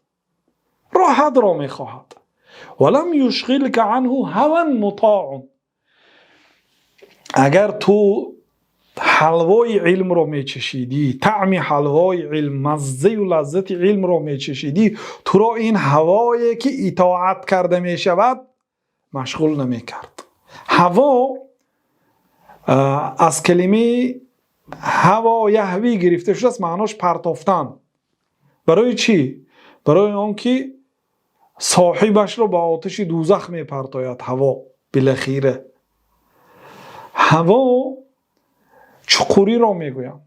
роҳатро мехоҳад. ولم يشغلك عنه هوى مطاع. Агар ту ҳалвои илмро мечашидӣ, таъми ҳалвои илм, маззаю лаззати илмро мечашидӣ, туро ин ҳавое ки итоат карда мешавад, машғул намекард. Ҳаво аз калимаи هوى يهوي гирифта шудааст, маънош партофтан. Барои чӣ? Барои он ки соҳибашро ба оташи дӯзах мепартояд. Ҳаво билахира ҳаво чуқуриро мегӯянд,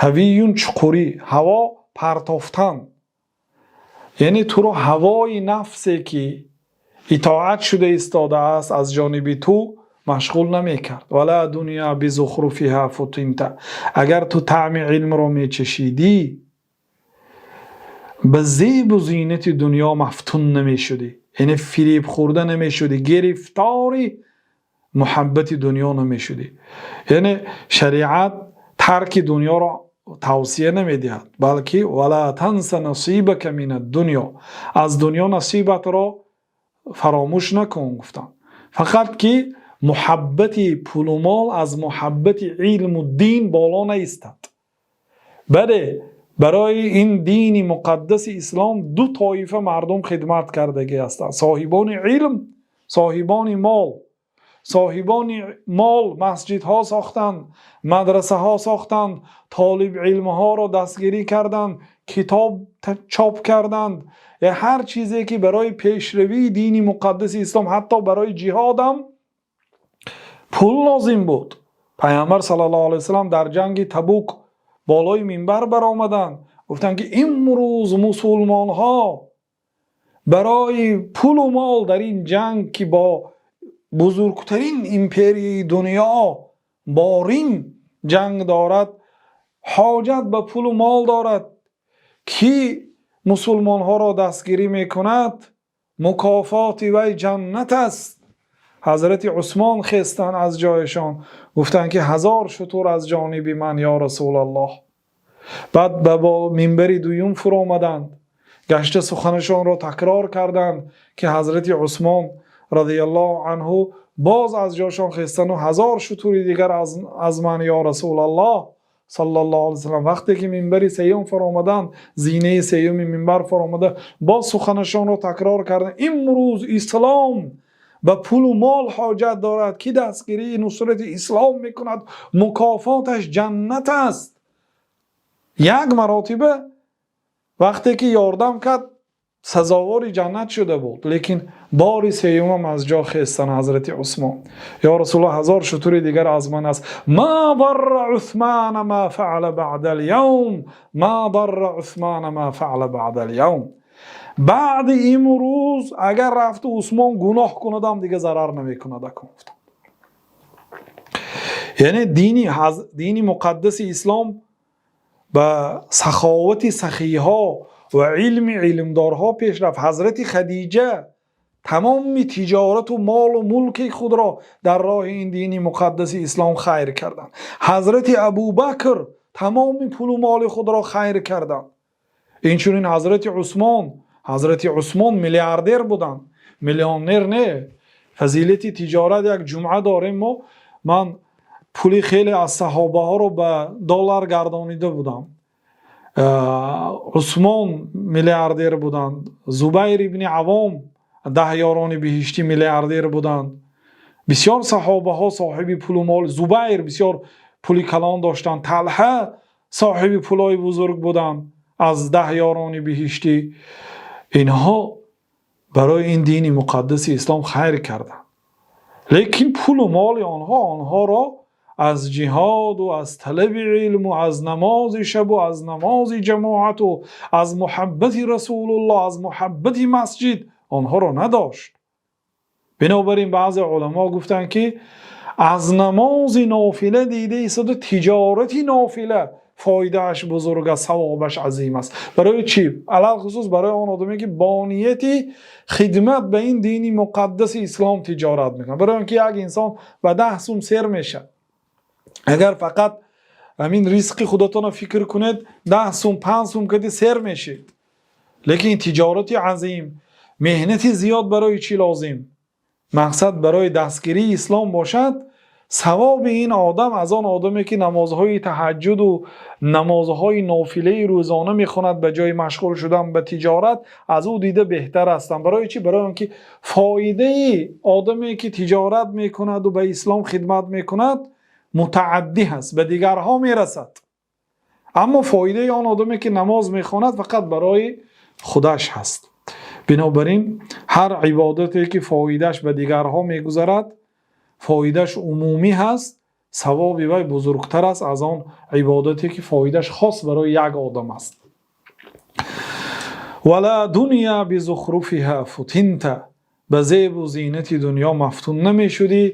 هاوي чуқурӣ, ҳаво партофтан, яъне туро ҳавои нафсе ки итоат шуда истодааст, аз ҷониби ту машғул намекард. ولا دنيا بزخرفها فتنت. Агар ту таъми илмро мечашидӣ, ба зебу зинати дунё мафтун намешудӣ, яъне фиреб хӯрда намешудӣ, гирифтори муҳаббати дунё намешудӣ. Яъне шариат тарки дунёро тавсия намедиҳад, балки ولا تنس نصيبك من الدنيا, аз дунё насибатро фаромӯш накун, гуфтанд. Фақат ки муҳаббати пулу мол аз муҳаббати илму дин боло наистад. Бале, барои ин дини муқаддаси ислом ду тоифа мардум хидмат кардагӣ ҳастанд: соҳибони илм, соҳибони мол. Соҳибони мол масҷидҳо сохтанд, мадрасаҳо сохтанд, толибилмҳоро дастгирӣ карданд, китоб чоп карданд, ҳар чизе ки барои пешравии дини муқаддаси ислом, ҳатто барои ҷиҳодам пул лозим буд. Пайғамбар саллаллоҳу алайҳи васаллам дар ҷанги Табук болои минбар баромаданд, гуфтанд, ки имрӯз мусулмонҳо барои пулу мол дар ин ҷанг, ки бо бузургтарин империяи дунё, бо Рим ҷанг дорад, ҳоҷат ба пулу мол дорад, кӣ мусулмонҳоро дастгирӣ мекунад, мукофоти вай ҷаннат аст. Ҳазрати Усмон хестанд аз ҷояшон, гуфтанд, ки 1000 шутур аз ҷониби ман, ё Расулаллоҳ. Баъд ба минбари дуюм фуромаданд, гашта суханашонро такрор карданд, ки ҳазрати Усмон радиаллоҳу анҳу Боз аз ҷошон хестану: "1000 шутури дигар аз ман, ё Расулаллоҳ саллаллоҳу алайҳи васаллам". Вақте ки минбари сеюм фаромаданд, зинаи сеюми минбар фаромада, боз суханашонро такрор карданд: "Имрӯз ислом ба пулу мол ҳоҷат дорад. Ки дастгирии нусрати ислом мекунад, мукофоташ ҷаннат аст". Як маротиба вақте ки ёрдам кард, сазовори ҷаннат шуда буд, лекин бори сеюмам аз ҷо хестан ҳазрати Усмон: "Ё Расулуллоҳ, 1000 шутури дигар аз ман аст". "Ма дарра Усмана ма фаъала баъда алявм, ма дарра Усмана ма фаъала баъда алявм". Баъди имрӯз агар рафту Усмон гуноҳ кунадам, дига зарар намекунад акун, гуфтам. Яъне дини муқаддаси ислом ба саховати сахиҳо ва илми илмдорҳо пеш рафт. Ҳазрати Хадиҷа тамоми тиҷорату молу мулки худро дар роҳи ин дини муқаддаси ислом хайр карданд. Ҳазрати Абубакр тамоми пулу моли худро хайр карданд. Инчунин ҳазрати Усмон. Ҳазрати Усмон миллиардер буданд, миллионер не. Фазилати тиҷорат як ҷумъа дорем мо. Ман пули хеле аз саҳобаҳоро ба доллар гардонида будам. Усмон миллиардер буданд, Зубайр ибни Авом, 10 ёрони биҳиштӣ, миллиардер буданд. Бисёр саҳобаҳо соҳиби пулу мол. Зубайр бисёр пули калон доштанд, Талҳа соҳиби пулҳои бузург буданд аз 10 ёрони биҳиштӣ. Инҳо барои ин дини муқаддаси ислом хайр карданд, лекин пулу моли онҳо онҳоро аз ҷиҳоду аз талаби илму аз намози шабу аз намози ҷамоату аз муҳаббати Расулуллоҳ, аз муҳаббати масҷид онҳоро надошт. Бинобар ин баъзе уламо гуфтанд, ки аз намози нофила дида истода тиҷорати нофила фоидааш бузург аст, савобаш азим аст. Барои чӣ? Алалхусус барои он одаме, ки бо нияти хидмат ба ин дини муқаддаси ислом тиҷорат мекунад. Барои он ки як инсон ба 10 сум сер мешавад. Агар фақат ҳамин ризқи худатонро фикр кунед, 10 сум, 5 сум кади сер мешед. Лекин тиҷорати азим, меҳнати зиёд барои чӣ лозим? Мақсад барои дастгирии ислом бошад, савоби ин одам аз он одаме, ки намозҳои таҳаҷҷуду намозҳои нофилаи рӯзона мехонад ба ҷои машғул шудан ба тиҷорат, аз ӯ дида беҳтар ҳастанд. Барои чӣ? Барои он ки фоидаи одаме, ки тиҷорат мекунаду ба ислом хидмат мекунад, мутааддӣ ҳаст, ба дигарҳо мерасад, аммо фоидаи он одаме, ки намоз мехонад, фақат барои худаш ҳаст. Бинобар ин ҳар ибодате, ки фоидааш ба дигарҳо мегузарад, фоидааш умумӣ ҳаст, савоби вай бузургтар аст аз он ибодате, ки фоидааш хос барои як одам аст. ولا دنيا بزخرفها فتنت. Ба зебу зинати дунё мафтун намешудӣ.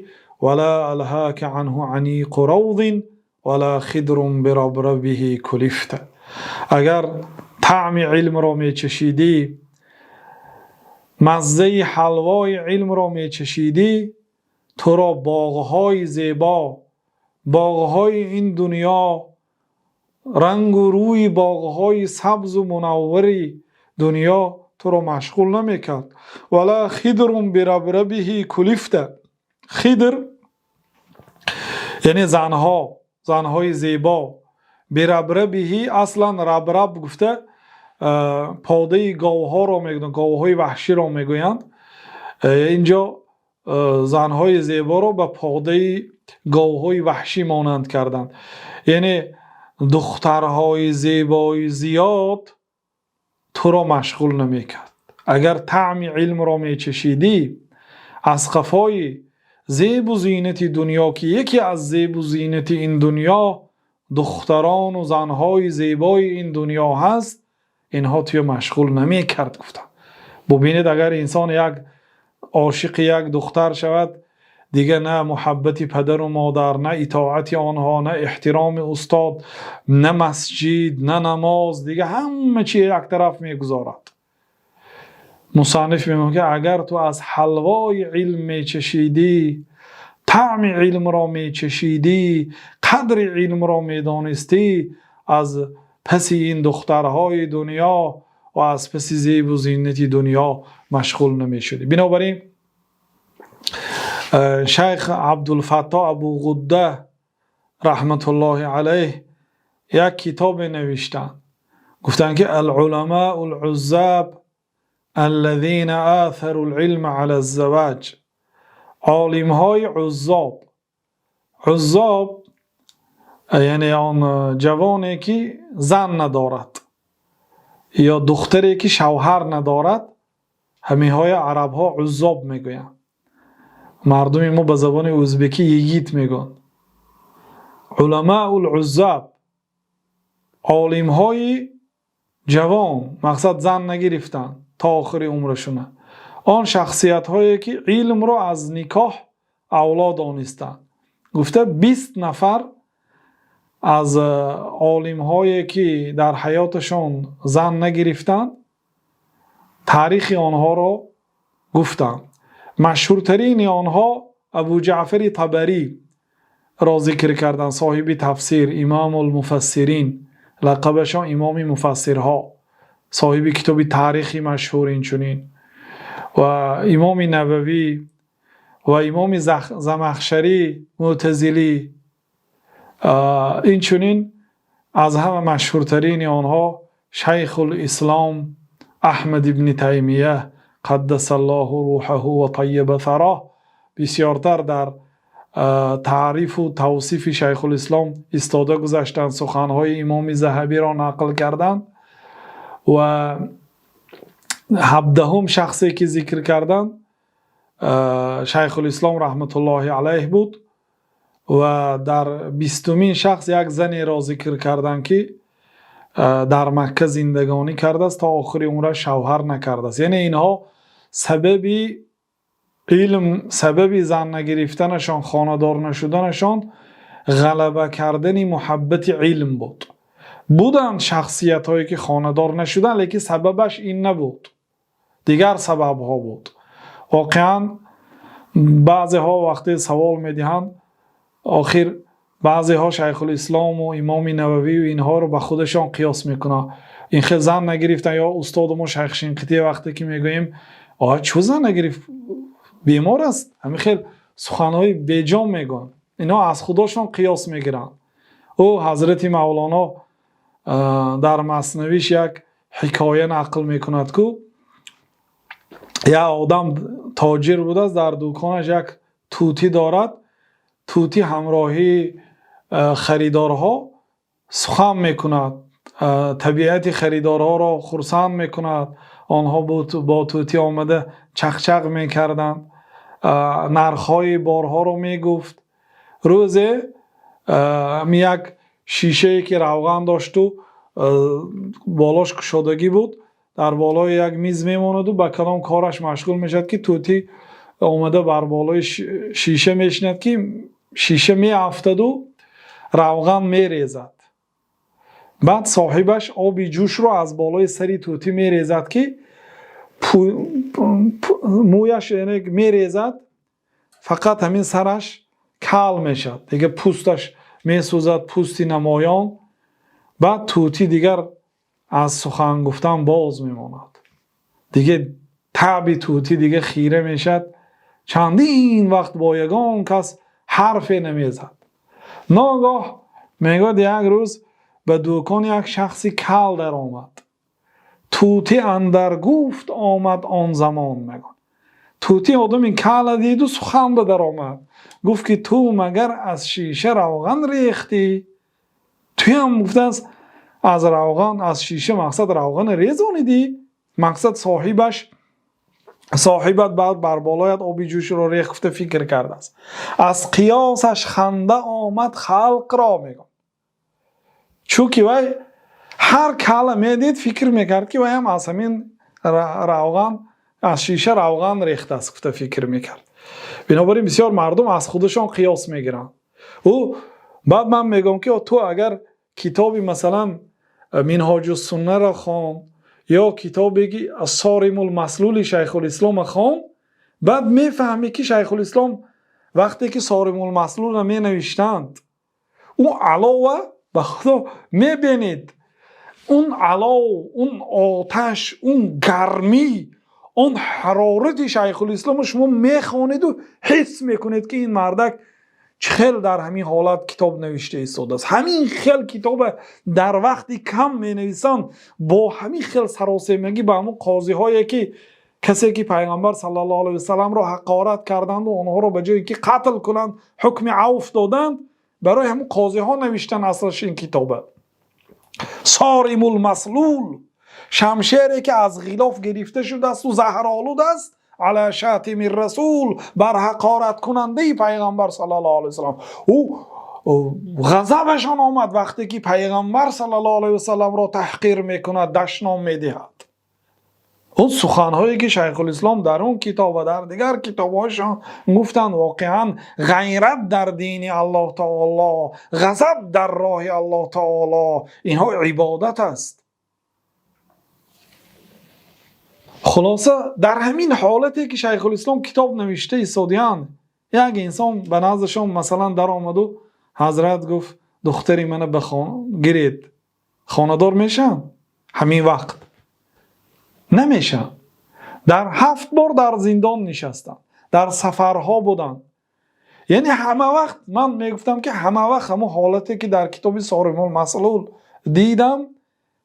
ولا ألهاك عنه عنيق روض ولا خدر بربربه كلفت. Агар таъми илмро мечашидӣ, маззаи ҳалвои илмро мечашидӣ, туро боғҳои зебо, боғҳои ин дунё, рангу рӯи боғҳои сабзу мунаввари дунё туро машғул намекард. ولا خدر بربربه كلفت. خدر яъне занҳо, занҳои зебо. بربربه, аслан ربرب гуфта подаи говҳоро мегӯянд, говҳои ваҳширо мегӯянд. Инҷо занҳои зеборо ба подаи говҳои ваҳшӣ монанд карданд, яъне духтарҳои зебои зиёд туро машғул намекард. Агар таъми илмро мечашидӣ, аз қафои зебу зинати дунё, ки яке аз зебу зинати ин дунё духтарону занҳои зебои ин дунё ҳаст, инҳо туя машғул намекард, гуфтанд. Бубинед, агар инсон як ошиқи як духтар шавад, дигар на муҳаббати падару модар, на итоати онҳо, на эҳтироми устод, на масҷид, на намоз, дигар ҳама чи як тараф мегузорад. Мусанниф мегӯяд, ки агар ту аз ҳалвои илм мечашидӣ, таъми илмро мечашидӣ, қадри илмро медонистӣ, аз паси ин духтарҳои дунё ва аз паси зебу зинати дунё машғул намешудӣ. Бинобар ин Шайх Абдулфаттоҳ Абу Ғудда раҳматуллоҳи алайҳ як китобе навиштанд, гуфтанд ки العلماء العزاب الذين آثروا العلم على الزواج. Олимҳои уззоб. Уззоб яъне он ҷавоне ки зан надорад ё духтаре ки шавҳар надорад, ҳаминҳои арабҳо уззоб мегӯянд. Мардуми мо ба забони ӯзбекӣ йигит мегӯянд. العلماء العزاب, олимҳои ҷавон, мақсад, зан нагирифтанд то охири умрашона, он шахсиятҳое ки илмро аз никоҳ авло донистанд, гуфта, 20 нафар аз олимҳое ки дар ҳаёташон зан нагирифтанд, таърихи онҳоро гуфтанд. Машҳуртарини онҳо Абу Ҷаъфари Табарӣ ро зикр карданд, соҳиби тафсир, إمام المفسرين, лақабашон имоми муфассирҳо, соҳиби китоби таърихи машҳур, инчунин ва Имоми Нававӣ ва Имоми Замахшарӣ мӯътазилӣ. Инчунин аз ҳама машҳуртарини онҳо Шайхулислом Аҳмад ибни Таймия قدس الله روحه وطيب ثراه. Бисёртар дар таърифу тавсифи Шайхулислом истода гузаштанд, суханҳои Имоми Заҳабиро нақл карданд. Ва 17-ум шахсе ки зикр карданд, Шайхулислом раҳматуллоҳи алайҳ буд. Ва дар 20-умин шахс як занеро зикр карданд, ки дар Макка зиндагонӣ кардааст, то охири умраш шавҳар накардааст. Яъне инҳо сабаби илм, сабаби зан нагирифтанашон, хонадор нашуданашон ғалаба кардани муҳаббати илм буд. Буданд шахсиятҳое ки хонадор нашуданд, лекин сабабаш ин набуд, дигар сабабҳо буд. Воқеан, баъзеҳо вақте савол медиҳанд, охир баъзеҳо Шайхулислому Имоми Нававию инҳоро ба худашон қиёс мекунанд, ин хел зан нагирифтан. Ё устоду мо Шайх Шинқития, вақте ки мегӯем: «Оҳ, чӯ зан нагирифт, бемор аст?» ҳамин хел суханҳои беҷон мегӯянд. Инҳо аз худошон қиёс мегиранд. Ӯ Ҳазрати Мавлоно дар Маснавиш як ҳикоя нақл мекунад, ку як одам тоҷир будааст, дар дуконаш як тӯтӣ дорад. Тӯтӣ ҳамроҳии харидорҳо сухан мекунад, табиати харидорҳоро хурсанд мекунад. Онҳо бо тӯтӣ омада чақчақ мекарданд, нархҳои борҳоро мегуфт. Рӯзе як шишае ки равған дошту болош кушодагӣ буд, дар болои як миз мемонаду ба кадом кораш машғул мешавад, ки тӯтӣ омада бар болои шиша мешинад, ки шиша меафтаду равған мерезад. Баъд соҳибаш оби ҷӯшро аз болои сари тӯтӣ мерезад, ки мӯяш, яъне, мерезад, фақат ҳамин сараш кал мешавад, дигар пӯсташ месӯзад, пӯсти намоён. Баъд тӯтӣ дигар аз сухан гуфтан боз мемонад. Дигар таби тӯтӣ дигар хира мешавад, чандин вақт бо ягон кас ҳарфе намезад. Ногоҳ, мегӯяд, як рӯз ба дукон як шахси кал даромад. Тӯтӣ андар гуфт омад он замон, мегӯяд. Тӯтӣ одами кала диду сухан ба даромад, гуфт ки: «Ту магар аз шиша равған рехтӣ?» Туям, гуфтааст, аз равған, аз шиша, мақсад, равғана резонидӣ. Мақсад, соҳибаш, соҳибат баъд бар болоят оби ҷӯшро рех, гуфта фикр кардааст. Аз қиёсаш ханда омад халқро, мегӯяд, чунки вай ҳар кала медид, фикр мекард, ки вайам аз ҳамин равған, аз шиша равған рехтааст, гуфта фикр мекард. Бинобар ин бисёр мардум аз худашон қиёс мегиранд. Ӯ баъд ман мегӯям, ки ту агар китоби, масалан, Минҳоҷусуннаро хон ё китобе ки Соримулмаслули Шайхулислома хон, баъд мефаҳмӣ, ки Шайхулислом вақте ки Соримулмаслулро менавиштанд, ӯ алова ба Худо мебинед, он алов, он оташ, он гармӣ. Он ҳарорати Шайхулислом шумо мехонеду ҳис мекунед, ки ин мардак чӣ хел дар ҳамин ҳолат китоб навишта истодааст. Ҳамин хел китоба дар вақти кам менависанд, бо ҳамин хел саросемагӣ ба ҳамон қозиҳое, ки касе ки Пайғамбар саллаллоҳу алайҳи васалламро ҳақорат карданду онҳоро ба ҷое ки қатл кунанд, ҳукми авф доданд, барои ҳамон қозиҳо навиштан аслаш ин китоба. Соримул маслул, шамшере ки аз ғилоф гирифта шудааст, заҳролуд аст, ала шатими расул, бар ҳақораткунандаи Пайғамбар саллаллоҳу алайҳи васаллам. Ӯ ғазабашон омад, вақте ки Пайғамбар саллаллоҳу алайҳи васалламро таҳқир мекунад, дашном медиҳад. Он суханҳое ки Шайхулислом дар он китоб ва дар дигар китобҳояшон гуфтанд, воқеан ғайрат дар дини Аллоҳ таоло, ғазаб дар роҳи Аллоҳ таоло, инҳо ибодат аст. Хулоса, дар ҳамин ҳолате ки Шайхулислом китоб навишта истодиянд, як инсон ба наздашон, масалан, даромаду: «Ҳазрат, — гуфт, — духтари мана ба гиред», хонадор мешаванд? Ҳамин вақт намешаванд. Дар 7 бор дар зиндон нишастанд, дар сафарҳо буданд. Яъне ҳама вақт, ман мегуфтам, ки ҳама вақт ҳамон ҳолате ки дар китоби Соримул маслул дидам,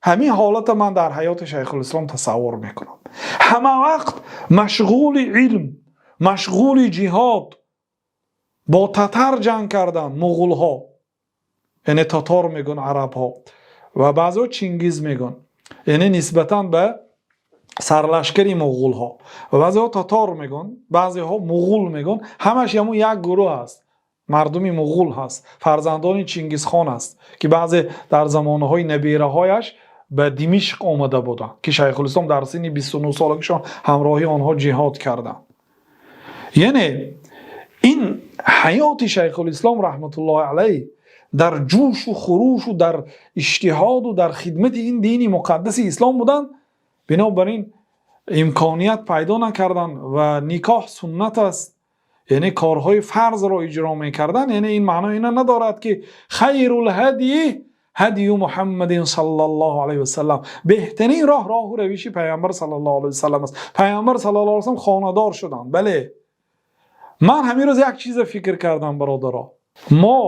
ҳамин ҳолата ман дар ҳаёти Шайхулислом тасаввур мекунам. Ҳама вақт машғули илм, машғули ҷиҳод, бо татар ҷанг кардан, муғулҳо, яъне татор мегӯн арабҳо ва баъзеҳо Чингиз мегӯн, яъне нисбатан ба сарлашкари муғулҳо, ва баъзеҳо татор мегӯн, баъзеҳо муғул мегӯн. Ҳамаш ҳамун як гурӯҳ аст, мардуми муғул ҳаст, фарзандони Чингизхон аст, ки баъзе дар замонаҳои набираҳояш ба Димишқ омада буданд, ки Шайхулислом дар синни 29 солагишон ҳамроҳи онҳо ҷиҳод карданд. Яъне ин ҳаёти Шайхулислом раҳматуллоҳи алайҳ дар ҷӯшу хурушу дар иҷтиҳоду дар хидмати ин дини муқаддаси ислом буданд. Бинобар ин имконият пайдо накарданд ва никоҳ суннат аст, яъне корҳои фарзро иҷро мекарданд. Яъне ин маъно ина надорад, ки хайрул ҳадйи ҳадйу Муҳаммадин саллаллоҳу алайҳи васаллам, беҳтарин роҳ роҳу равиши Пайғамбар саллаллоҳу алайҳи васаллам аст. Пайғамбар саллаллоҳу алайҳи васаллам хонадор шуданд. Бале, ман ҳамин рӯз як чиза фикр кардам, бародаро. Мо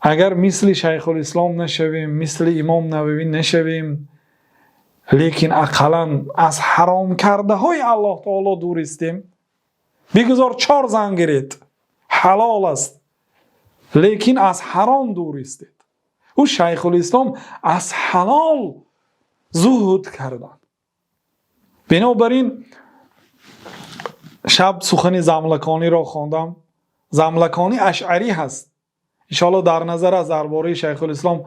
агар мисли Шайхулислом нашавем, мисли Имом Нававӣ нашавем, лекин ақаллан аз ҳаромкардаҳои Аллоҳ таоло дур истем. Бигузор чор зан гиред, ҳалол аст, лекин аз ҳаром дур истед. Ӯ Шайхулислом аз ҳалол зуҳд карданд. Бинобар ин шаб сухани Замлакониро хондам. Замлаконӣ ашъарӣ ҳаст. Иншоалло, дар назар аст, дар бораи Шайхулислом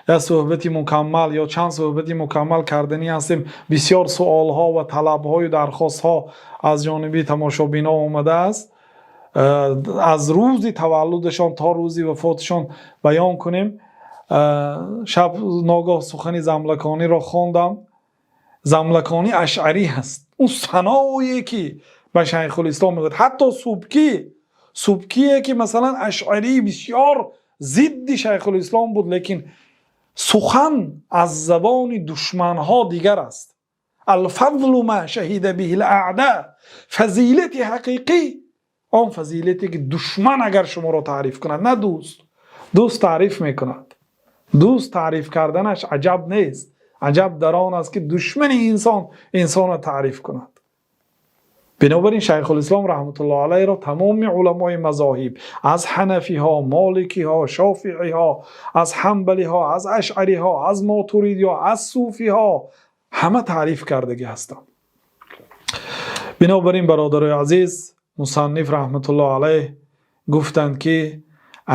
як суҳбати мукаммал ё чанд суҳбати мукаммал карданӣ ҳастем. Бисёр суолҳо ва талабҳою дархостҳо аз ҷониби тамошобинҳо омадааст, аз рӯзи таваллудашон то рӯзи вафоташон баён кунем. Шаб ногоҳ сухани Замлакониро хондам. Замлаконӣ ашъарӣ ҳаст. Ӯ саное ки ба Шайхулислом мегӯяд, ҳатто Субкӣ, Субкие ки, масалан, ашъарии бисёр зидди Шайхулислом буд, лекин сухан аз забони душманҳо дигар аст. Алфазлу ма шаҳида биҳи лаъда, фазилати ҳақиқӣ он фазилате ки душман агар шуморо таъриф кунад, на дӯст. Дӯст таъриф мекунад, дӯст таъриф карданаш аҷаб нест, аҷаб дар он аст, ки душмани инсон инсонро таъриф кунад. Бинобар ин Шайхулислом раҳматуллоҳ алайҳро тамоми уламои мазоҳиб, аз ҳанафиҳо, моликиҳо, шофииҳо, аз ҳанбалиҳо, аз ашъариҳо, аз мотуридиҳо, аз суфиҳо, ҳама таъриф кардагӣ ҳастанд. Бинобар ин, бародарои азиз, мусанниф раҳматуллоҳ алайҳ гуфтанд, ки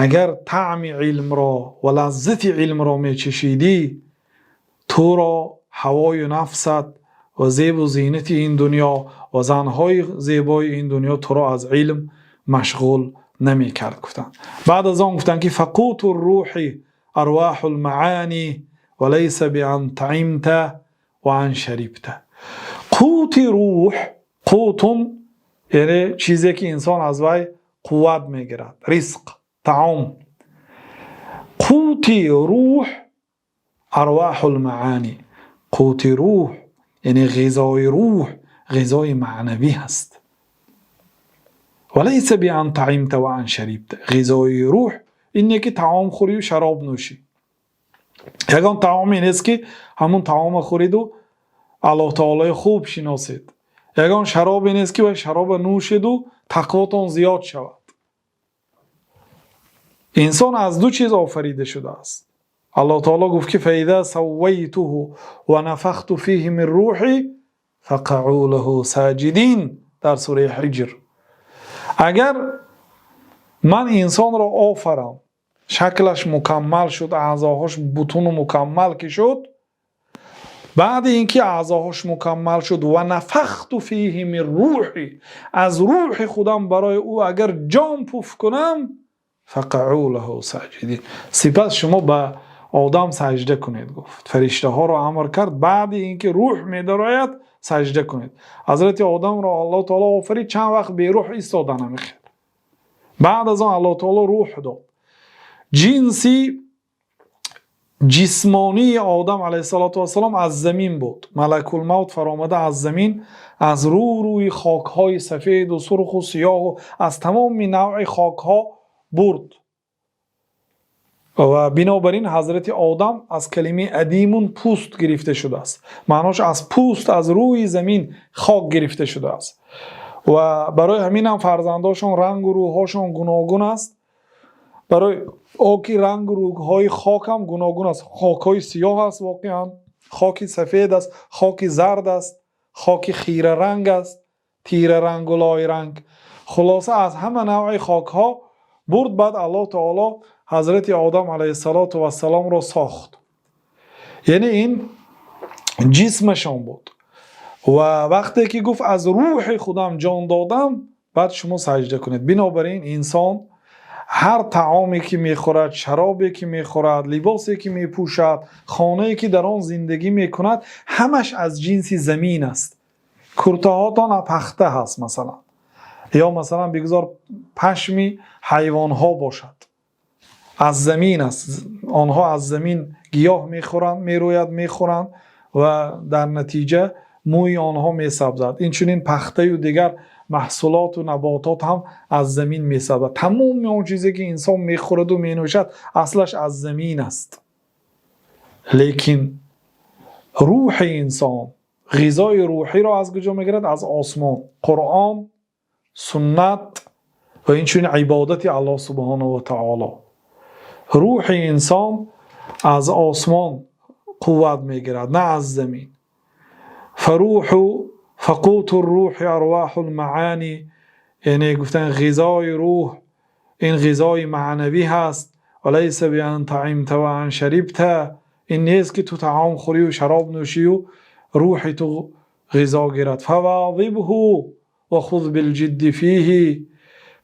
агар таъми илмро ва лаззати илмро мечашидӣ, туро ҳавою нафсат ва зебу зинати ин дунё ва занҳои зебои ин дунё туро аз илм машғул намекард, гуфтанд. Баъд аз он гуфтанд, ки фақуту рӯҳи арвоҳу лмаани ва лайса биан таимта ва ан шарибта. Қути рӯҳ, қутун, яъне чизе ки инсон аз вай қувват мегирад, ризқ, таом. Қути рӯҳ арвоҳу лмаани, қути рӯҳ, яъне ғизои рӯҳ, Ғизои маънавӣ ҳаст. ولیس بأن طعمت و أن شربت. Ғизои рӯҳ ин не ки таом хӯрию шароб нӯшӣ. Ягон таоме нест, ки ҳамун таома хӯриду Аллоҳ таолои хуб шиносед. Ягон шаробе нест, ки вай шароба нӯшеду тақвотон зиёд шавад. Инсон аз ду чиз офарида шудааст. Аллоҳ таоло гуфт, ки فإذا سويته ونفخت فيه من روحي فقعوا له ساجدين дар сураи Ҳиҷр. Агар ман инсонро офарам, шаклаш мукаммал шуд, аъзоҳош бутуну мукаммал ки шуд, баъди ин ки аъзоҳош мукаммал шуд, ونفخت فيه من روحي, аз рӯҳи худам барои ӯ агар ҷон пуф кунам, فقعوا له ساجدين, сипас шумо ба Одам саҷда кунед, гуфт. Фариштаҳоро амр кард, баъди ин ки рӯҳ медарояд, саҷда кунед. Ҳазрати Одамро Аллоҳ таоло офарид, чанд вақт берӯҳ истода намехел. Баъд аз он Аллоҳ таоло рӯҳ дод. Ҷинси ҷисмонии Одам алайҳиссалоту вассалом аз замин буд. Малакулмавт фаромада, аз замин, аз рӯи хокҳои сафеду сурху сиёҳу аз тамоми навъи хокҳо бурд. Ва бинобар ин ҳазрати Одам аз калимаи أديم пӯст гирифта шудааст. Маънош аз пӯст, аз рӯи замин хок гирифта шудааст. Ва барои ҳамин ҳам фарзандошон рангу рӯҳошон гуногун аст, барои он ки рангу рӯҳҳои хок ҳам гуногун аст. Хокҳои сиёҳ аст, воқеан хоки сафед аст, хоки зард аст, хоки хираранг аст, тирарангу лойранг. Хулоса, аз ҳама навъи хокҳо бурд. Баъд Аллоҳ таоло ҳазрати Одам алайҳиссалоту вассаломро сохт. Яъне ин ҷисмашон буд. Ва вақте ки гуфт: «Аз рӯҳи худам ҷон додам, баъд шумо саҷда кунед». Бинобар ин инсон ҳар таоме ки мехӯрад, шаробе ки мехӯрад, либосе ки мепӯшад, хонае ки дар он зиндагӣ мекунад, ҳамаш аз ҷинси замин аст. Куртаҳотон пахта ҳаст, масалан, ё масалан, бигзор пашми ҳайвонҳо бошад, аз замин аст. Онҳо аз замин гиёҳ мехӯранд, мерӯяд, мехӯранд ва дар натиҷа мӯи онҳо месабзад. Инчунин пахтаю дигар маҳсулоту наботот ҳам аз замин месабзад. Тамоми он чизе ки инсон мехӯраду менӯшад, аслаш аз замин аст. Лекин рӯҳи инсон ғизои рӯҳиро аз куҷо мегирад? Аз осмон: Қуръон, суннат ва инчунин ибодати Аллоҳ субҳонаҳу ва таоло. Рӯҳи инсон аз осмон қувват мегирад, на аз замин. فالروح فقوت الروح أرواح المعاني. Яъне гуфтан, ғизои рӯҳ ин ғизои маънавӣ ҳаст. وليس بأن طعمت وأن شربت. Ин нест, ки ту таом хӯрию шароб нӯшию рӯҳи ту ғизо гирад. فواظبه وخذ بالجد فيه.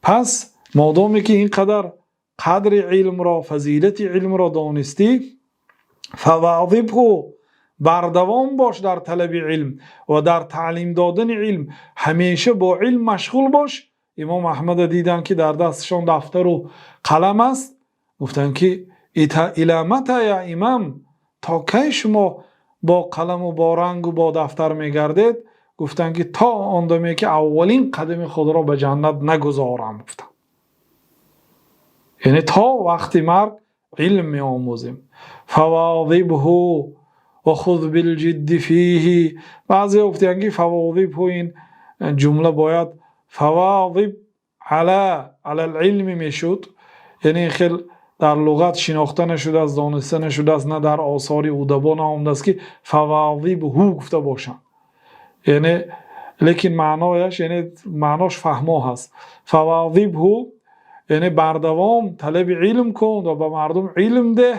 Пас модоме ки ин қадар қадри илмро, фазилати илмро донистӣ, فواظبه, бардавом бош дар талаби илм ва дар таълим додани илм, ҳамеша бо илм машғул бош. Имом Аҳмада диданд, ки дар дасташон дафтару қалам аст. Гуфтанд, ки إلى متى يا إمام, то кай шумо бо қаламу бо рангу бо дафтар мегардед? Гуфтанд, ки то он даме ки аввалин қадами худро ба ҷаннат нагузорам, гуфтанд. Яъне то вақти марг илм меомӯзем. فواظبه وخذ بالجد فيه. Баъзеҳо гуфтанд, ки فواظبه, ин ҷумла бояд فواظب على العلم мешуд. Яъне хел дар луғат шинохта нашудааст, дониста нашудааст, на дар осори удабо наомадааст, ки فواظبه гуфта бошанд. Яъне лекин маънояш, яъне маънош фаҳмо ҳаст. فواظبه, яъне бардавом талаби илм кун ва ба мардум илм деҳ.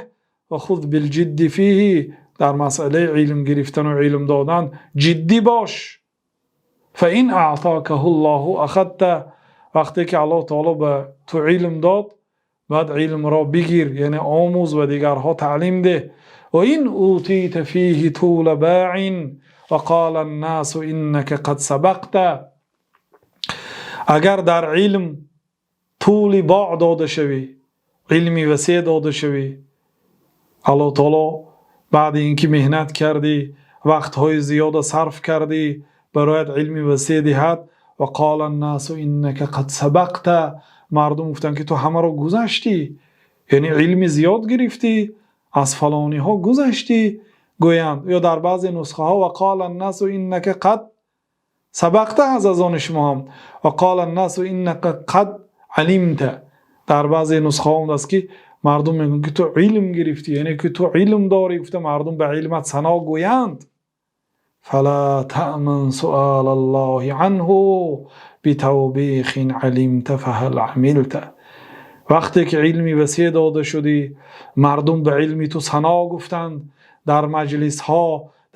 وخذ بالجد فيه, дар масъалаи илм гирифтану илм додан ҷиддӣ бош. فإن أعطاكه الله أخذته. Вақте ки Аллоҳ таоло ба ту илм дод, баъд илмро бигир, яъне омӯз ва дигарҳо таълим деҳ. وإن أوتيت فيه طول باع وقال الناس إنك قد سبقت. Агар дар илм тӯли боъ дода шавӣ, илми васеъ дода шавӣ, Аллоҳ таоло баъди ин ки меҳнат кардӣ, вақтҳои зиёда сарф кардӣ. Барояд илми васеъ диҳад. وقال الناس إنك قد سبقت, мардум гуфтанд, ки ту ҳамаро гузаштӣ, яъне илми зиёд гирифтӣ, аз фалониҳо гузаштӣ, гӯянд. Ё дар баъзе нусхаҳо وقال الناس إنك قد سبقت аз они шумо ҳам وقال الناس إنك قد علمت. Дар баъзе нусхаҳо омадааст, ки мардум мегӯянд, ки ту илм гирифтӣ, яъне ки ту илм дорӣ, гуфта мардум ба илмат сано гӯянд. فلا تأمن سؤال الله عنه بتوبيخ علمت فهل عملت. Вақте ки илми васеъ дода шудӣ, мардум ба илми ту сано гуфтанд дар маҷлисҳо,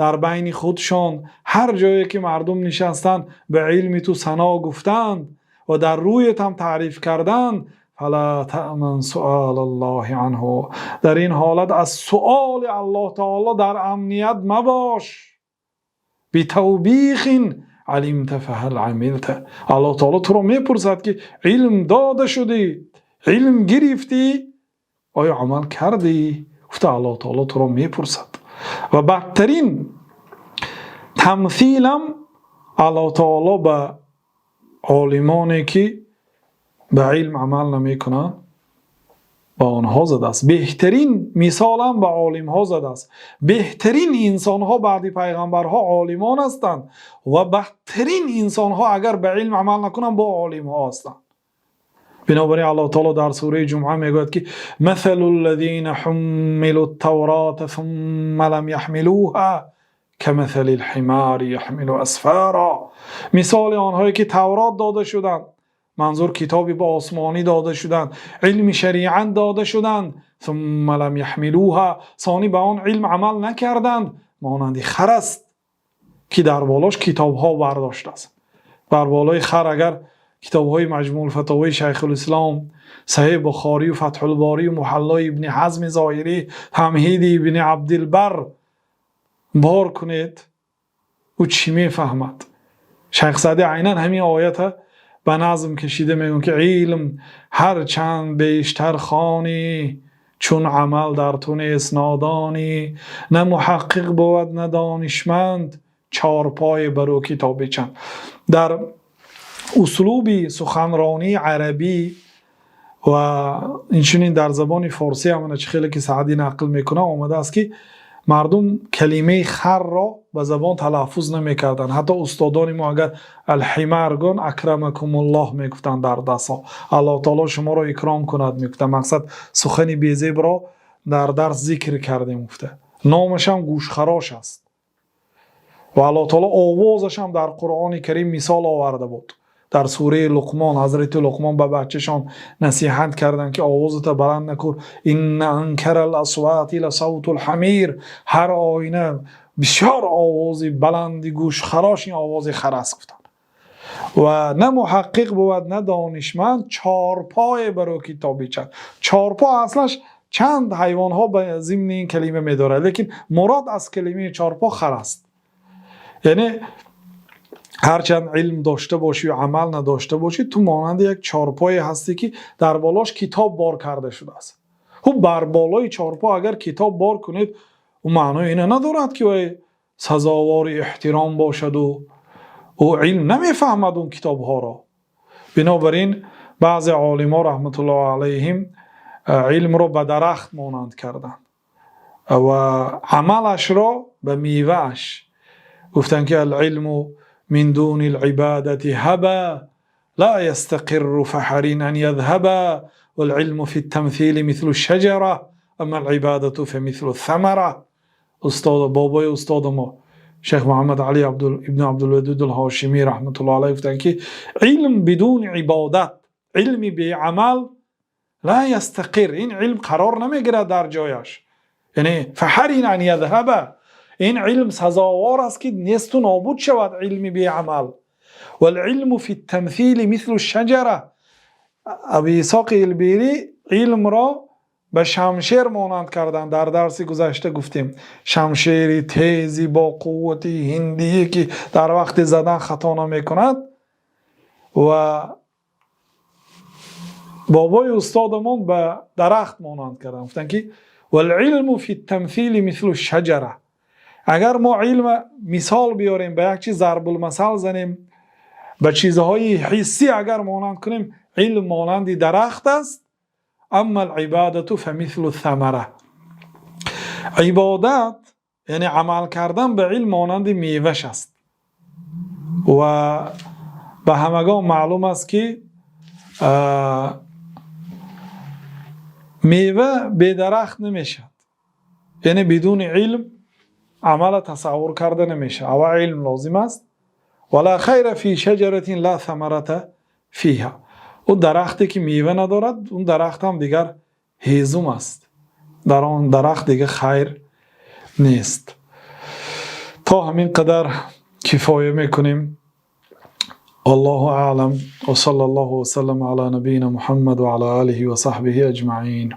дар байни худшон, ҳар ҷое ки мардум нишастанд, ба илми ту сано гуфтанд ва дар рӯят ҳам таъриф карданд. فلا تأمن سؤال الله عنه, дар ин ҳолат аз суоли Аллоҳ таоло дар амният мабош. بتوبيخ علمت فهل عملت. Аллоҳ таоло туро мепурсад, ки илм дода шудӣ, илм гирифтӣ, оё амал кардӣ, гуфта Аллоҳ таоло туро мепурсад. Ва бадтарин тамсилам Аллоҳ таоло ба олимоне, ки ба илм амал намекунанд, ба онҳо задааст. Беҳтарин мисолам ба олимҳо задааст. Беҳтарин инсонҳо баъди пайғамбарҳо олимон ҳастанд ва бадтарин инсонҳо, агар ба илм амал накунанд, бо олимҳо ҳастанд. Бинобар ин Аллоҳ таоло дар сураи Ҷумъа мегӯяд, ки مثل الذين حملوا التوراة ثم لم يحملوها كمثل الحمار يحمل أسفارا. Мисоли онҳое, ки Таврот дода шуданд, манзур китоби ба осмонӣ дода шуданд, илми шариат дода шуданд, ثم لم يحملوها, сонӣ ба он илм амал накарданд, монанди хар аст, ки дар болош китобҳо бардоштааст. Бар болои хар агар китобҳои Маҷмӯъулфатовои Шайхулислом, Саҳеҳи Бухорию, Фатҳулборию, Муҳаллои Ибни Ҳазми Зоҳирӣ, Тамҳиди Ибни Абдилбар бор кунед, ӯ чӣ мефаҳмад? Шайх Саъдӣ айнан ҳамин оята ба назм кашида мегӯяд, ки илм ҳар чанд бештар хонӣ, чун амал дар ту нест, нодонӣ. На муҳаққиқ бувад, на донишманд, чорпое бар ӯ китоби чанд. Дар услуби суханронии арабӣ ва инчунин дар забони форсӣ ҳам, чӣ хеле ки Саъдӣ нақл мекунад, омадааст, ки мардум калимаи харро ба забон талаффуз намекарданд. Ҳатто устодони мо агар الحمار гӯн, أكرمكم الله мегуфтанд дар дарсҳо, Аллоҳ таоло шуморо икром кунад мегуфтанд. Мақсад, сухани безебро дар дарс зикр кардем, гуфта. Номашам гӯшхарош аст ва Аллоҳ таоло овозашам дар Қуръони Карим мисол оварда буд. Дар сураи Луқмон ҳазрати Луқмон ба бачашон насиҳат карданд, ки овозата баланд накун. إن أنكر الأصوات لصوت الحمير. Ҳар оина бисёр овози баланди гӯшхарош ин овози хар аст, гуфтанд. Ва на муҳаққиқ бувад, на донишманд, чорпое бар ӯ китоби чанд. Чорпо аслаш чанд ҳайвонҳо ба зимни ин калима медорад, лекин мурод аз калимаи чорпо хар аст. Яъне ҳарчанд илм дошта бошӣ ю амал надошта бошӣ, ту монанди як чорпое ҳастӣ, ки дар болош китоб бор карда шудааст. Хуб, бар болои чорпо агар китоб бор кунед, ӯ маънои ина надорад, ки вай сазовори эҳтиром бошаду ӯ илм намефаҳмад он китобҳоро. Бинобар ин баъзе олимҳо раҳматуллоҳи алайҳим илмро ба дарахт монанд карданд ва амалашро ба мевааш. Гуфтанд, ки العلم من دون العبادة هبا لا يستقر فحري أن يذهبا، والعلم في التمثيل مثل الشجرة، أما العبادة فمثل الثمرة. Устод, бобои устоди мо, шайх Муҳаммад Али ибни Абдулвадуд Алҳошимӣ раҳматуллоҳ алайҳ, гуфтанд, ки илм бидуни ибодат, илми беамал لا يستقر, ин илм қарор намегирад дар ҷояш, яъне فحري أن يذهب, ин илм сазовор аст, ки несту нобуд шавад илми беамал. والعلم في التمثيل مثل الشجرة. Аби Исоқи Илбирӣ илмро ба шамшер монанд карданд. Дар дарси гузашта гуфтем, шамшери тези бо қуввати ҳиндие, ки дар вақти задан хато намекунад. Ва бобои устодамон ба дарахт монанд карданд, гуфтанд, ки والعلم في التمثيل مثل الشجرة. Агар мо илма мисол биёрем, ба як чиз зарбулмасал занем, ба чизҳои ҳиссӣ агар монанд кунем, илм монанди дарахт аст. أما العبادة فمثل الثمرة. Ибодат, яъне амал кардан ба илм, монанди меваш аст. Ва ба ҳамагон маълум аст, ки мева бедарахт намешавад, яъне бидуни илм амала тасаввур карда намешавад. Аввал илм лозим аст. ولا خير في شجرة لا ثمرة فيها. Ӯ дарахте ки мева надорад, он дарахт ҳам дигар ҳезум аст, дар он дарахт дигар хайр нест. То ҳамин қадар кифоя мекунем. والله أعلم، وصلى الله وسلم على نبينا محمد وعلى آله وصحبه أجمعين.